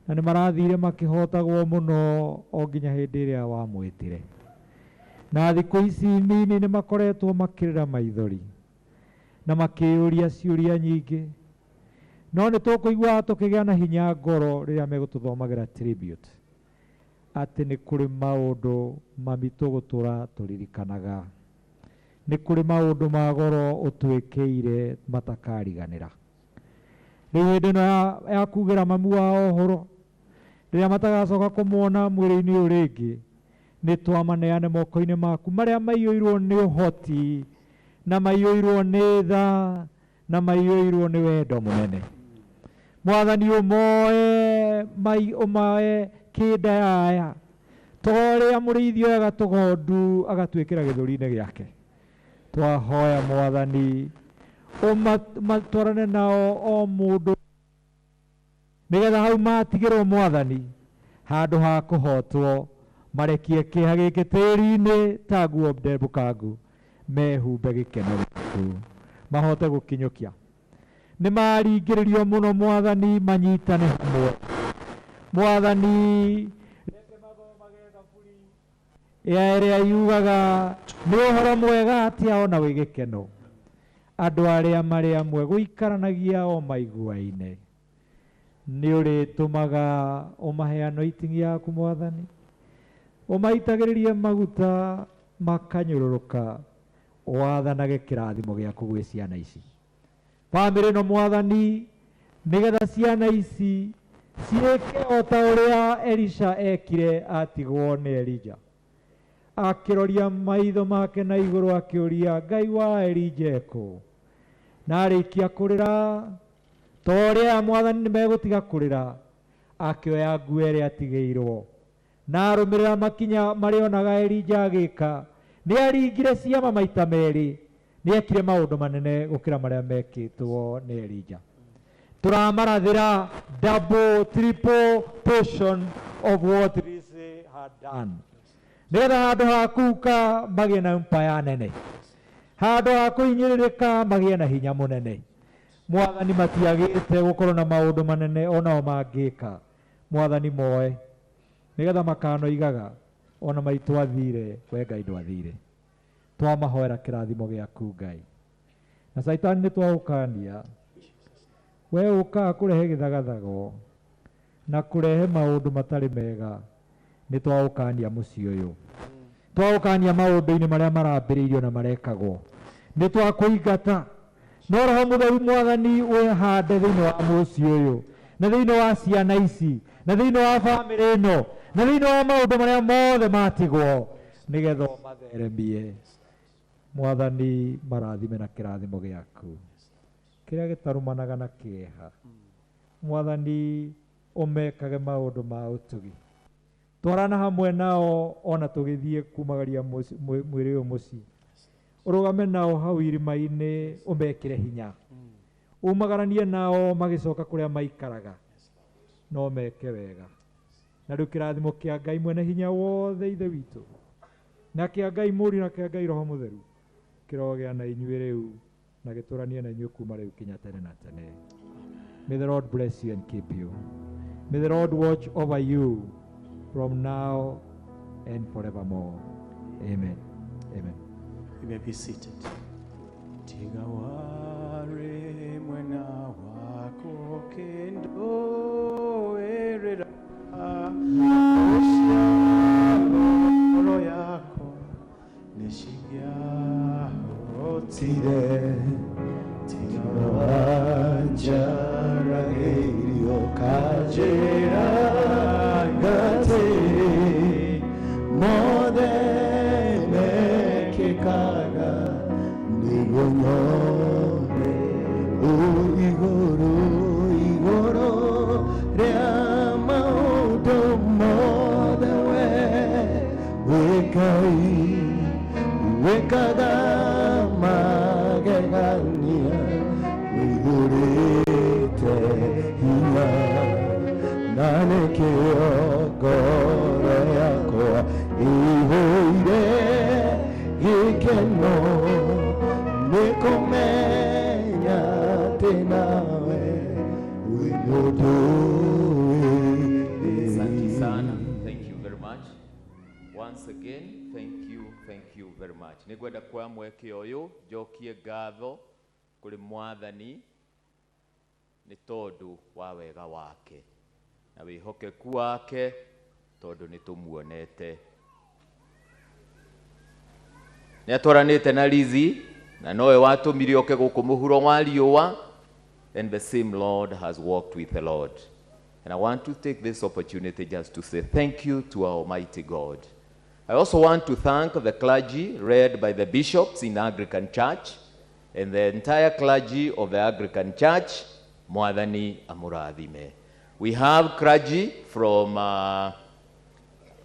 Speaker 7: na nĩ marathire makĩhotagwo mũno o nginya hĩndĩ ĩrĩa wamwĩtire. Na thikũ ici nini nĩ makoretwo makĩrĩra maithori na makĩyũria ciũria nyingĩ, No nĩ tũkũigua tũkĩgĩa na hinya ngoro rĩrĩa megũtũthomagĩra tribute atĩ nĩ kũrĩ maũndũ mami tũgũtũra tũririkanaga, nĩ kũrĩ maũndũ ma goro ũtwĩkĩire matakariganĩra. Rĩu hĩndĩ ĩno ya kugĩra mamu wao ũhoro rĩrĩa matagacoka kũmuona mwĩrĩ-inĩ ũyũ rĩngĩ, nĩ twamaneane moko-inĩ maku marĩa maiyũirwo nĩ ũhoti na maiyũirwo nĩ tha na maiyũirwo nĩ wendo mũnene. Mwathani ũmoe mai ũmae kĩnda yaya ta ũrĩa mũrĩithi oyaga tũgondu agatwĩkĩra gĩthũri-inĩ gĩake. Twahoya Mwathani ũmatwarane nao o mũndũ nĩgetha hau matigĩrwo Mwathani handũ ha kũhotwo marekie kĩeha gĩkĩ tĩri-inĩ ta nguo ndembũkangu mehumbe gĩkeno gĩaku mahote gũkinyũkia. Nĩ maringĩrĩrio mũno Mwathani manyitane hamwe. Mwathani reke mathomage thaburi ya ĩrĩa yugaga nĩ ũhoro mwega atĩa ona wĩ gĩkeno andũ arĩa marĩ amwe gũikaranagia o maiguaine. Nĩ ũrĩtũmaga ũmahe anointing yaku Mwathani, ũmaitagĩrĩrie maguta makanyũrũrũka, wathanage kĩrathimo gĩaku gwĩ ciana ici. Bamĩrĩ ĩno Mwathani, nĩgetha ciana ici ciĩke o ta ũrĩa Elisha ekire atigwo nĩ Elija. Akĩroria maitho make na igũrũ akĩũria Ngai wa Elija ekũ? Na arĩkia kũrĩra ta ũrĩa aya Mwathani nĩ megũtiga kũrĩra, akĩoya nguo ĩrĩa atigĩirwo na arũmĩrĩra makinya marĩa onaga Elija agĩka. Nĩ aringire ciama maita merĩ, nĩ ekire maũndũ manene gũkĩra marĩa mekĩtwo nĩ Elija. Tũramarathĩra double triple portion of what Lizzy had done, nĩgetha handũ ha kuka magĩe na empire nene, handũ ha kũhinyĩrĩrĩka magĩe na hinya mũnene. Mwathani matiagĩte gũkorwo na maũndũ manene onao mangĩka. Mwathani moe nĩgetha makanoigaga ona maitũ athire, we Ngai ndwathire. Twamahoera kĩrathimo gĩaku Ngai. Na Caitani nĩ twaũkania, we ũkaga kũrehe gĩthagathago na kũrehe maũndũ matarĩ mega, nĩ twaũkania mũciĩ ũyũ. Twaũkania maũndũ-inĩ marĩa marambĩrĩirio na marekagwo. Nĩ twakũingata. No Roho Mũtheru Mwathani wĩhande thĩinĩ wa mũciĩ ũyũ na thĩinĩ wa ciana ici na thĩinĩ wa bamĩrĩ ĩno na thĩinĩ wa maũndũ marĩa mothe matigwo nĩgetha ũmatheremie. Mwathani marathime na kĩrathimo gĩaku kĩrĩa gĩtarumanaga na kĩeha. Mwathani ũmekage maũndũ ma ũtugi. Twarana hamwe nao ona tũgĩthiĩ kumagaria mwĩrĩ ũyũ mũciĩ. Ũrũgame nao hau irima-inĩ ũmekĩre hinya. Umagaranie nao magĩcoka kũrĩa maikaraga no meke wega. Na rĩu kĩrathimo kĩa Ngai mwene hinya wothe Ithe witũ na kĩa Ngai Mũriũ na kĩa Ngai Roho Mũtheru kĩrogĩa na inyuĩ rĩu na gĩtũranie na inyuĩ kuma rĩu kinya tene na tene. May the Lord bless you and keep you. May the Lord watch over you from now and forevermore. Amen. Amen.
Speaker 1: You may be seated. Tiga ware mwena wako kendo erera ngoro yako nĩcingĩahotire. Tiga
Speaker 4: wanjaragĩrio kanjĩra ngatĩrĩ mothe mekĩkaga nĩguo nyone igũrũ igũrũ rĩa maũndũ mothe we wĩ Ngai wĩkaga magegania ũiyũrĩte hinya na nĩkĩo ngoro yakwa ĩihũire gĩkeno nĩ kũmenya atĩ nawe wĩ mũndũ
Speaker 8: Asante sana. Thank you very much. Once again, thank you very much. Nĩngwenda kuoya mweke ũyũ njokie ngatho kũrĩ Mwathani Nĩ tondũ wa wega wake na wĩhokeku wake, tondũ nĩ tũmuonete nĩ atwaranĩte na Lizzy na nowe watũmire oke gũkũ mũhuro wa riũa. And the same Lord has walked with the Lord, and I want to take this opportunity just to say thank you to our Almighty God. I also want to thank the clergy led by the bishops in Anglican Church and the entire clergy of the Anglican Church. Mwathani amurathime. We have clergy from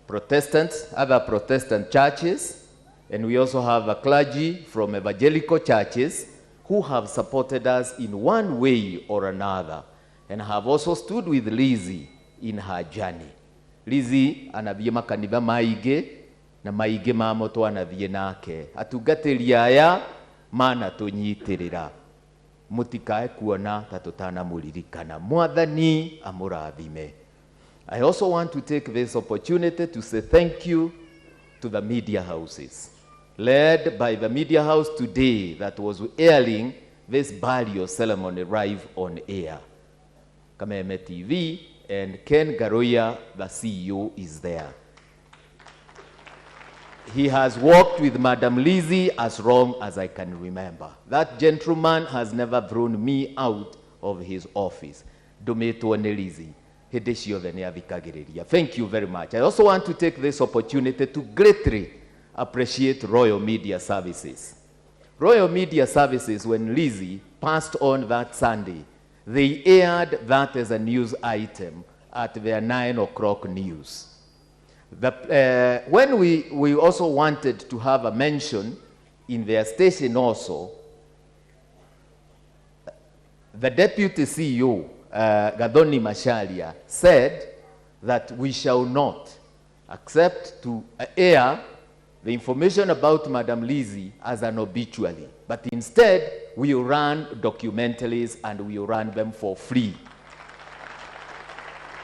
Speaker 8: Protestants, other Protestant churches, and we also have a clergy from evangelical churches who have supported us in one way or another and have also stood with Lizzie in her journey. Lizzie anathiĩ makanitha maingĩ na maingĩ mamo twanathiĩ nake. Atungatĩri aya manatũnyitĩrĩra, mũtikae kuona ta tũtanamũririkana. Mwathani amũrathime. I also want to take this opportunity to say thank you to the media houses, led by the media house today that was airing this burial ceremony live on air, Kameme TV, and Ken Garoya, the CEO, is there. He has worked with Madam Lizzie as long as I can remember. That gentleman has never thrown me out of his office. Ndũmĩtwo nĩ Lizzie. Hĩndĩ ciothe nĩ athikagĩrĩria. Thank you very much. I also want to take this opportunity to greatly appreciate Royal Media Services. Royal Media Services, when Lizzie passed on that Sunday, they aired that as a news item at their 9 o'clock news. When we also wanted to have a mention in their station also, the deputy CEO, Gadoni Mashalia, said that we shall not accept to air the information about Madam Lizzie as an obituary, but instead we will run documentaries and we will run them for free.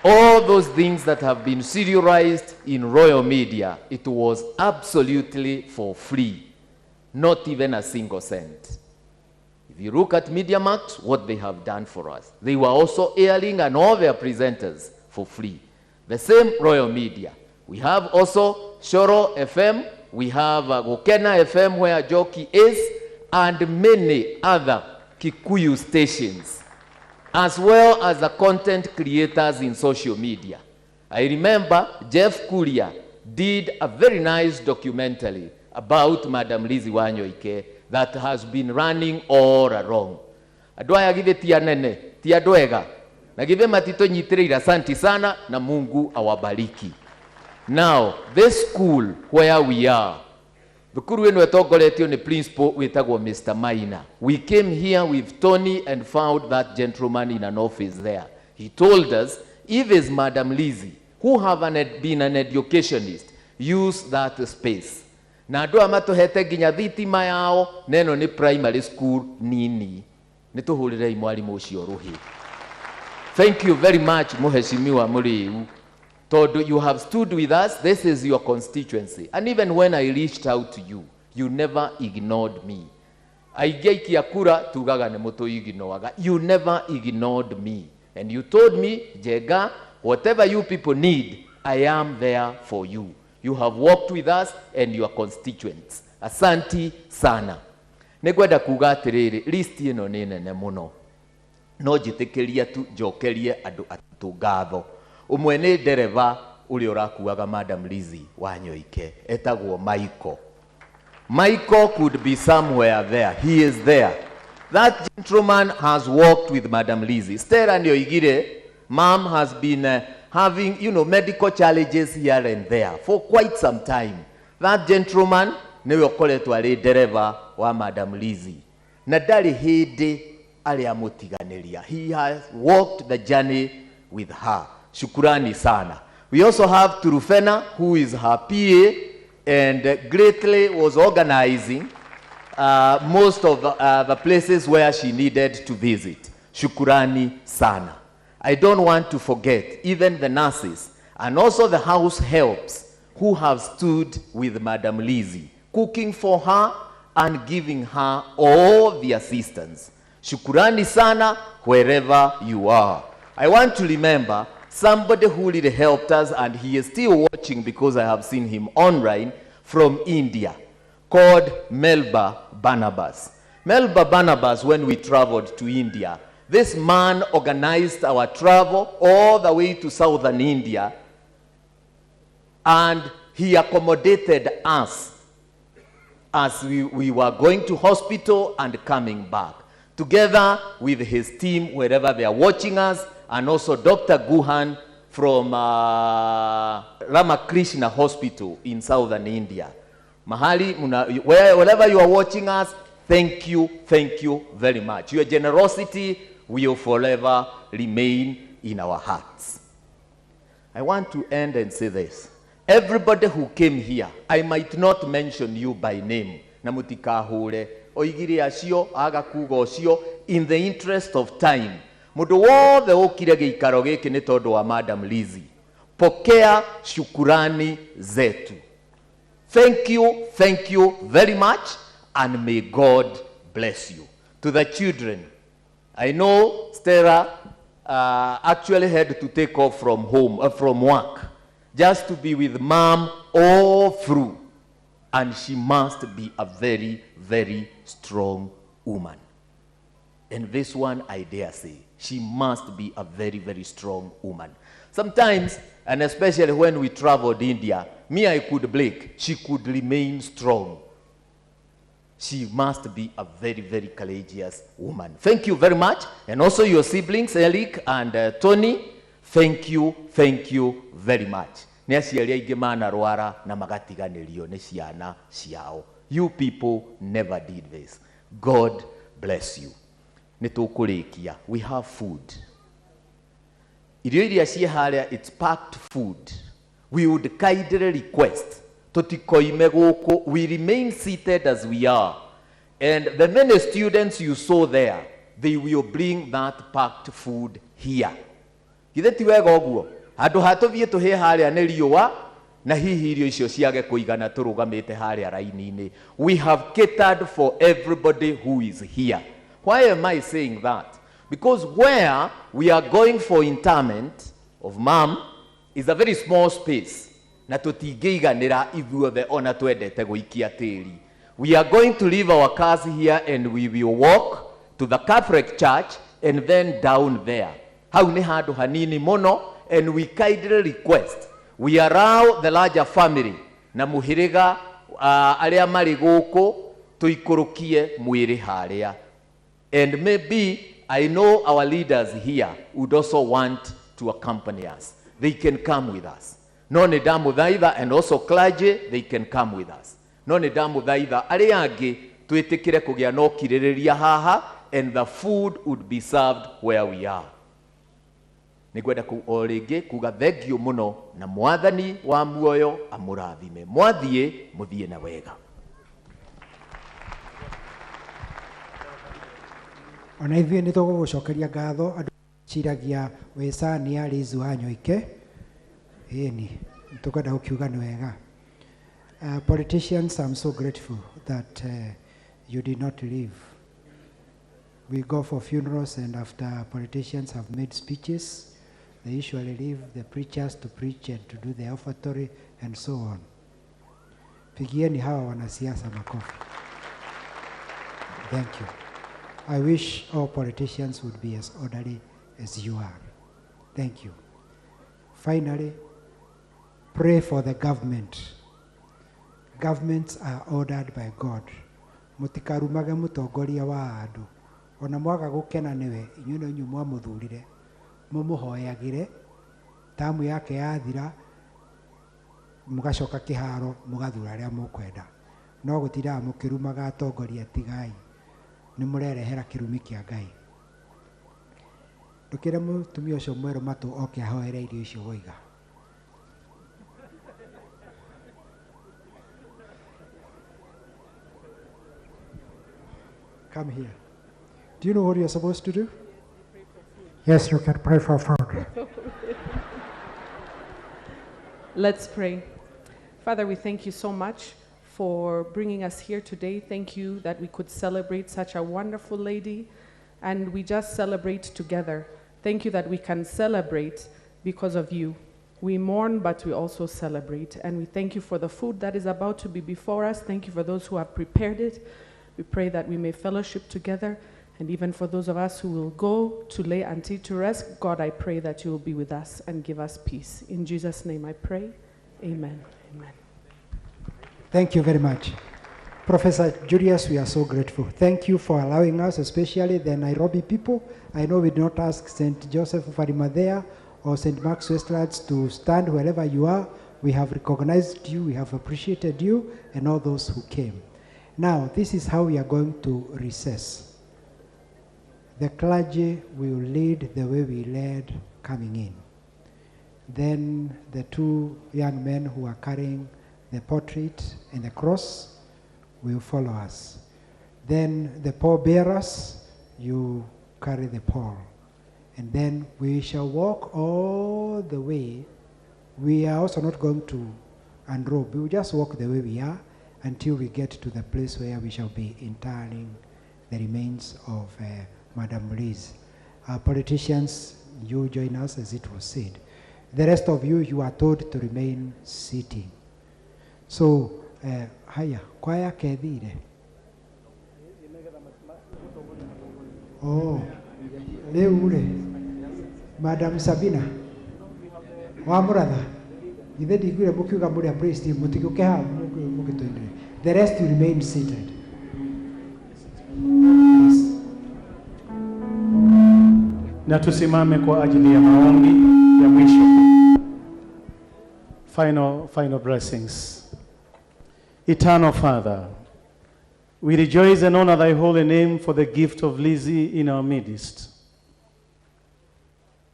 Speaker 8: All those things that have been serialized in Royal Media, it was absolutely for free, not even a single cent. If you look at MediaMax, what they have done for us, they were also airing and all their presenters for free. The same Royal Media. We have also Shoro FM, we have Gokena FM where Joki is, and many other Kikuyu stations, as well as the content creators in social media. I remember Jeff Kuria did a very nice documentary about Madam Lizzie Wanyoike that has been running all along. Andũ aya githĩ ti anene, ti andũ ega, na githĩ matitũnyitĩrĩire? Asanti sana na Mungu awabariki. Now, this school where we are, thukuru ĩno ĩtongoretio nĩ principal wĩtagwo Mr. Maina. We came here with Tony and found that gentleman in an office there. He told us if it's Madam Lizzie, who have been an educationist, use that space. Na andũ aya matũhete nginya thitima yao, na ĩno nĩ primary school nini. Nĩ tũhũrĩrei mwarimũ ũcio rũhĩ. Thank you very much, Mheshimiwa Muriu. Tondu you have stood with us, this is your constituency. And even when I reached out to you, you never ignored me. Aingĩ aikia kura tugaga nĩ mũtũignoaga. You never ignored me. And you told me, "Njenga, whatever you people need, I am there for you." You have worked with us and your constituents. Asanti sana. Nĩ ngwenda kuga atĩrĩrĩ, list ĩno nĩ nene mũno, no njĩtĩkĩria tu njokerie andũ atatũ ngatho. Ũmwe nĩ ndereba ũrĩa ũrakuaga Madam Lizzie Wanyoike, etagwo Michael. Michael could be somewhere there. He is there. That gentleman has worked with Madam Lizzie. Stella nĩoigire mom has been having medical challenges here and there for quite some time. That gentleman nĩwe ũkoretwo arĩ ndereba wa Madam Lizzie na ndarĩ hĩndĩ arĩ amũtiganĩria. He has walked the journey with her. Shukurani sana. We also have Turufena, who is her PA and greatly was organizing most of the places where she needed to visit. Shukurani sana. I don't want to forget even the nurses and also the house helps who have stood with Madam Lizzie, cooking for her and giving her all the assistance. Shukurani sana wherever you are. I want to remember somebody who really helped us, and he is still watching because I have seen him online from India, called Melba Barnabas. Melba Barnabas, when we traveled to India, this man organized our travel all the way to southern India, and he accommodated us as we were going to hospital and coming back, together with his team wherever they are watching us, and also Dr. Guhan from Ramakrishna Hospital in southern India. Mahali, wherever you are watching us, thank you very much. Your generosity will forever remain in our hearts. I want to end and say this. Everybody who came here, I might not mention you by name, na mutikahure, oigire acio, aga kuga ocio, in the interest of time. Mundu wothe ukire giikaro giki ni tondu wa Madam Lizzie. Pokea shukurani zetu. Thank you very much, and may God bless you. To the children, I know Stella actually had to take off from home, from work, just to be with mom all through. And she must be a very, very strong woman. And this one, I dare say, she must be a very, very strong woman. Sometimes, and especially when we traveled India, me, I could break. She could remain strong. She must be a very, very courageous woman. Thank you very much. And also your siblings, Eric and Tony, thank you very much. Nĩ aciari aingĩ manarwara na magatiganĩrio nĩ ciana ciao. You people never did this. God bless you. Nĩ tũkũrĩkia. We have food. Irio iria ciĩ harĩa, it's packed food. We would kindly request tũtikoime gũkũ. We remain seated as we are. And the many students you saw there, they will bring that packed food here. Githĩ ti wega ũguo? Handũ ha tũthiĩ tũhĩe harĩa nĩ riũa, na hihi irio icio ciage kũigana tũrũgamĩte harĩa raini-inĩ. We have catered for everybody who is here. Why am I saying that? Because where we are going for interment of mom is a very small space. Na tũtingĩiganĩra ithuothe ona twendete gũikia tĩri. We are going to leave our cars here and we will walk to the Catholic Church and then down there. Hau nĩ handũ hanini mũno, and we kindly request we allow the larger family na mũhĩrĩga arĩa marĩ gũkũ tũikũrũkie mwĩrĩ harĩa. And maybe I know our leaders here would also want to accompany us. They can come with us. No nĩ ndamũthaitha, and also clergy, they can come with us. No nĩ ndamũthaitha arĩa angĩ twĩtĩkĩre kũgĩa na ũkirĩrĩria haha, and the food would be served where we are. Nĩngwenda o rĩngĩ kuga thengio mũno na mwathani wa muoyo amũrathime. Mwathiĩ mũthiĩ na wega.
Speaker 2: Ona ithuĩ nĩ tũgũgũcokeria ngatho andũ ciragia wĩcania Liz Wanyoike. Ĩni, tũkwenda gũkiuga nĩ wega. Politicians, I'm so grateful that you did not leave. We go for funerals, and after politicians have made speeches, they usually leave the preachers to preach and to do the offertory and so on. Pigieni hawa wanasiasa makofi. Thank you. I wish all politicians would be as orderly as you are. Thank you. Finally, pray for the government. Governments are ordered by God. Mutikarumage mutongoria wa andu. Ona mwaga gukena niwe, inyuĩ no inyuĩ mwamũthurire, mumuhoyagire, tamu yake yathira, mugacoka kĩharo, mugathura arĩa mũkwenda. No gũtindaga mũkĩrumaga atongoria tigai, nĩ mũrerehera kĩrumi kĩa Ngai. Ndũkĩre mũtumia ũcio mwerũ matũ oke ahoere irio icio woiga. Come here. Do you know what you're supposed to do?
Speaker 9: Yes, you can pray for food.
Speaker 10: Let's pray. Father, we thank you so much for bringing us here today. Thank you that we could celebrate such a wonderful lady, And we just celebrate together. Thank you that we can celebrate because of you. We mourn, but we also celebrate. And we thank you for the food that is about to be before us. Thank you for those who have prepared it. We pray that we may fellowship together. And even for those of us who will go to lay Auntie to rest, God, I pray that you will be with us and give us peace. In Jesus' name I pray. Amen. Amen.
Speaker 2: Thank you very much. Professor Julius, we are so grateful. Thank you for allowing us, especially the Nairobi people. I know we did not ask St. Joseph of Arimathea or St. Mark's Westlands to stand wherever you are. We have recognized you, we have appreciated you, and all those who came. Now, this is how we are going to recess. The clergy will lead the way we led coming in. Then the two young men who are carrying the portrait and the cross will follow us. Then the pallbearers, you carry the pall. And then we shall walk all the way. We are also not going to unrobe. We will just walk the way we are until we get to the place where we shall be interring the remains of Madam Liz. Politicians, you join us as it was said. The rest of you, you are told to remain sitting. So, haya, kwaya kethire. Oh, rĩu rĩ, Madam Sabina, wa mũratha, githĩ ndiguire mũkiuga mũrĩ a praise team, mũtigũke haha mũgĩtũinĩre. The rest you remain seated. Yes.
Speaker 1: Na tusimame kwa ajili ya maombi ya mwisho. Final blessings. Eternal Father, we rejoice and honor thy holy name for the gift of Lizzie in our midst.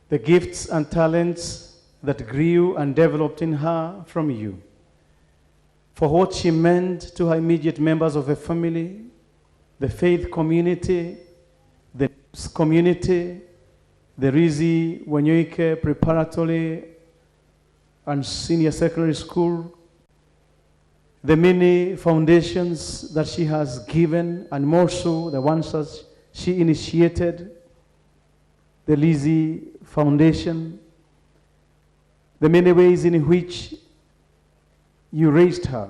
Speaker 1: The gifts and talents that grew and developed in her from you. For what she meant to her immediate members of the family, the faith community, the community, the Lizzie Wanyoike Preparatory and Senior Secondary School, the many foundations that she has given, and more so the ones that she initiated, the Lizzie Foundation, the many ways in which you raised her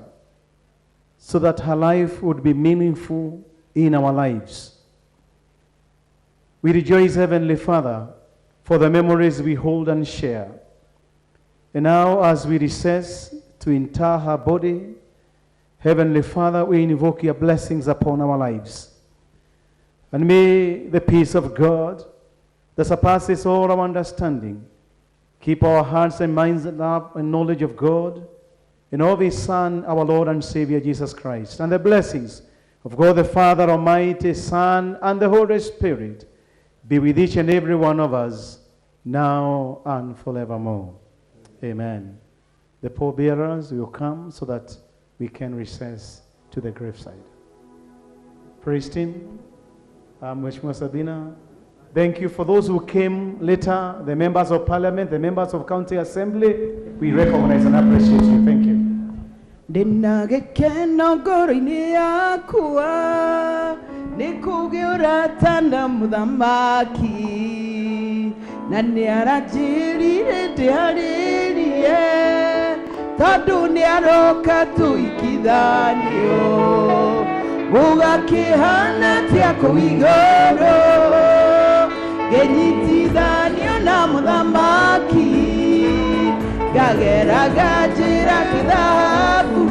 Speaker 1: so that her life would be meaningful in our lives. We rejoice, Heavenly Father, for the memories we hold and share. And now, as we recess to inter her body, Heavenly Father, we invoke your blessings upon our lives. And may the peace of God that surpasses all our understanding keep our hearts and minds in love and knowledge of God and of His Son, our Lord and Savior, Jesus Christ. And the blessings of God the Father, Almighty, Son, and the Holy Spirit be with each and every one of us now and forevermore. Amen. The pallbearers will come so that we can recess to the graveside. Praise team, Mheshimiwa Sabina, thank you for those who came later, the members of parliament, the members of county assembly. We recognize and appreciate you. Thank you.
Speaker 3: Ndĩna gĩkeno ngoro-inĩ yakwa nĩ kũgĩa ũrata na mũthamaki na nĩ aranjĩrire ndĩharĩrie tondũ nĩ aroka tũikithanio gũgakĩhana atĩa kũu igũrũ ngĩnyitithanio na mũthamaki ngageraga njĩra kĩthabu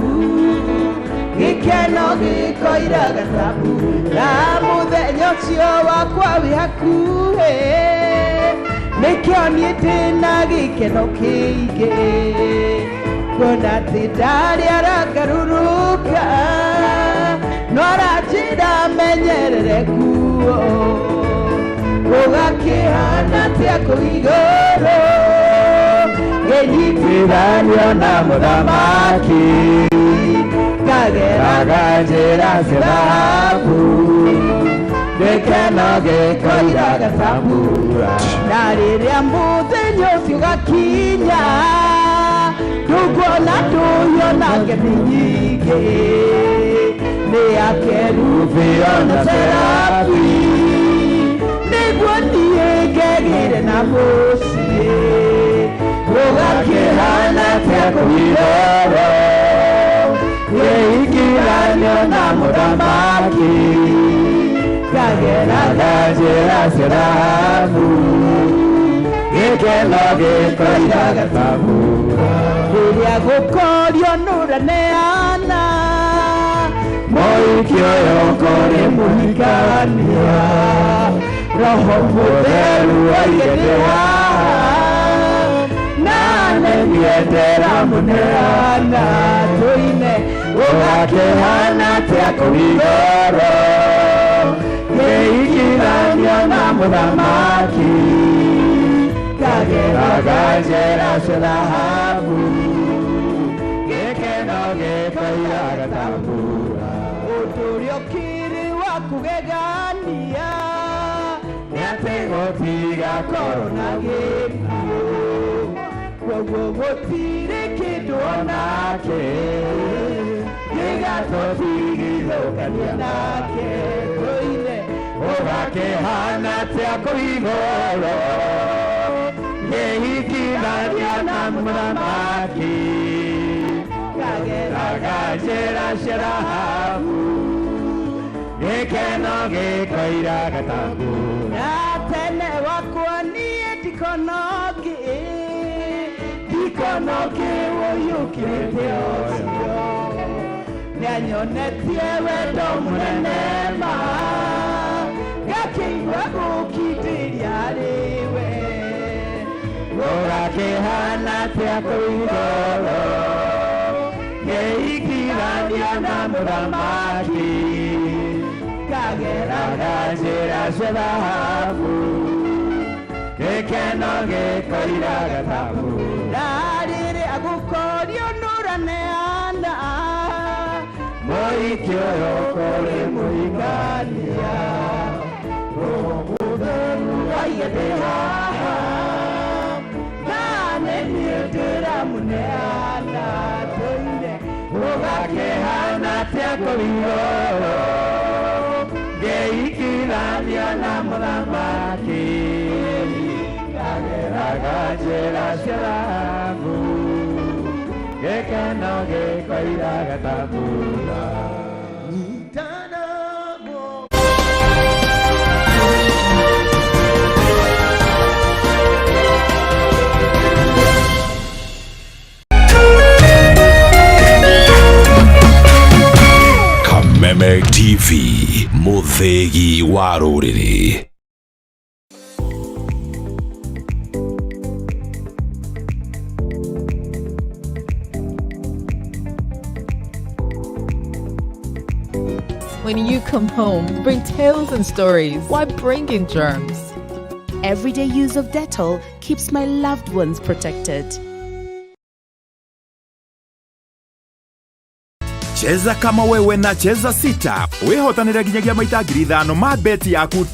Speaker 3: gĩkeno gĩkoira gacabu na mũthenya ũcio wakwa wĩ hakuhĩ nĩkĩo niĩ ndĩna gĩkeno kĩingĩ kuona atĩ ndarĩ arangarũrũka no aranjĩra menyerere kuo gũgakĩhana atĩa kũu igũrũ ngĩnyitithanio na mũthamaki ngageraga njĩra cia thahabu gĩkeno gĩkoira gacabu na rĩrĩa mũthenya ũcio ũgakinya ndũkuona ndũhio na ngemi nyingĩ nĩ akerubi ona serafi Nĩagĩire na mũciĩ gũgakĩhana atĩa kũu igũrũ ngĩingĩranio na mũthamaki kageraga njĩra cia thahabu gĩkeno gĩkoira gatambura rĩrĩa gũkorio nũraneana mũhiki ũyũ kũrĩ mũhikania roho mũtheru oige ndĩ haha na nĩniĩ ndĩramũneana tũine gũgakĩhana atĩa kũu igũrũ ngĩingĩranio na mũthamaki kageraga njĩra cia thahabu gĩkeno gĩkoira gatambura ũndũ ũrĩa ũkĩrĩ wa kũgegania nĩ atĩ gũtigakorwo na gĩkuũ kwoguo gũtirĩ kĩndũ onake gĩgatũtigithũkania nake tũine ũgakĩhana atĩa kũu igũrũ ngĩhikithania na mũthamaki kageraga njĩra cia thahabu gĩkeno gĩkoira gatambura na tene wakwa niĩ ndikonoki ndikonoki ũyũkĩte ũcio nĩanyonetie wendo mũnene ma ngakĩigua gũkindĩria harĩ we gũgakĩhana atĩa kũu igũrũ ngĩingĩranio na mũthamaki kageraga njĩra cia thahabu gĩkeno gĩkoira gatambura rĩrĩa gũkorio nũraneana mũhiki ũyũ kũrĩ mũhikania roho mũtheru oige ndĩ haha na nĩniĩ ndĩramũneana tũine gũgakĩhana atĩa kũu igũrũ ngĩingĩranio na mũthamaki kageraga njĩra cia thahabu gĩkeno gĩkoira gatambura
Speaker 11: Kameme TV, mũthĩgi wa rũrĩrĩ.
Speaker 12: When you come home, bring tales and stories. Why bring in germs?
Speaker 13: Everyday use of Dettol keeps my loved ones protected.
Speaker 14: Cheza kama wewe na Cheza 6 wihotanire nginyagia maita 5,000 ma beti yaku.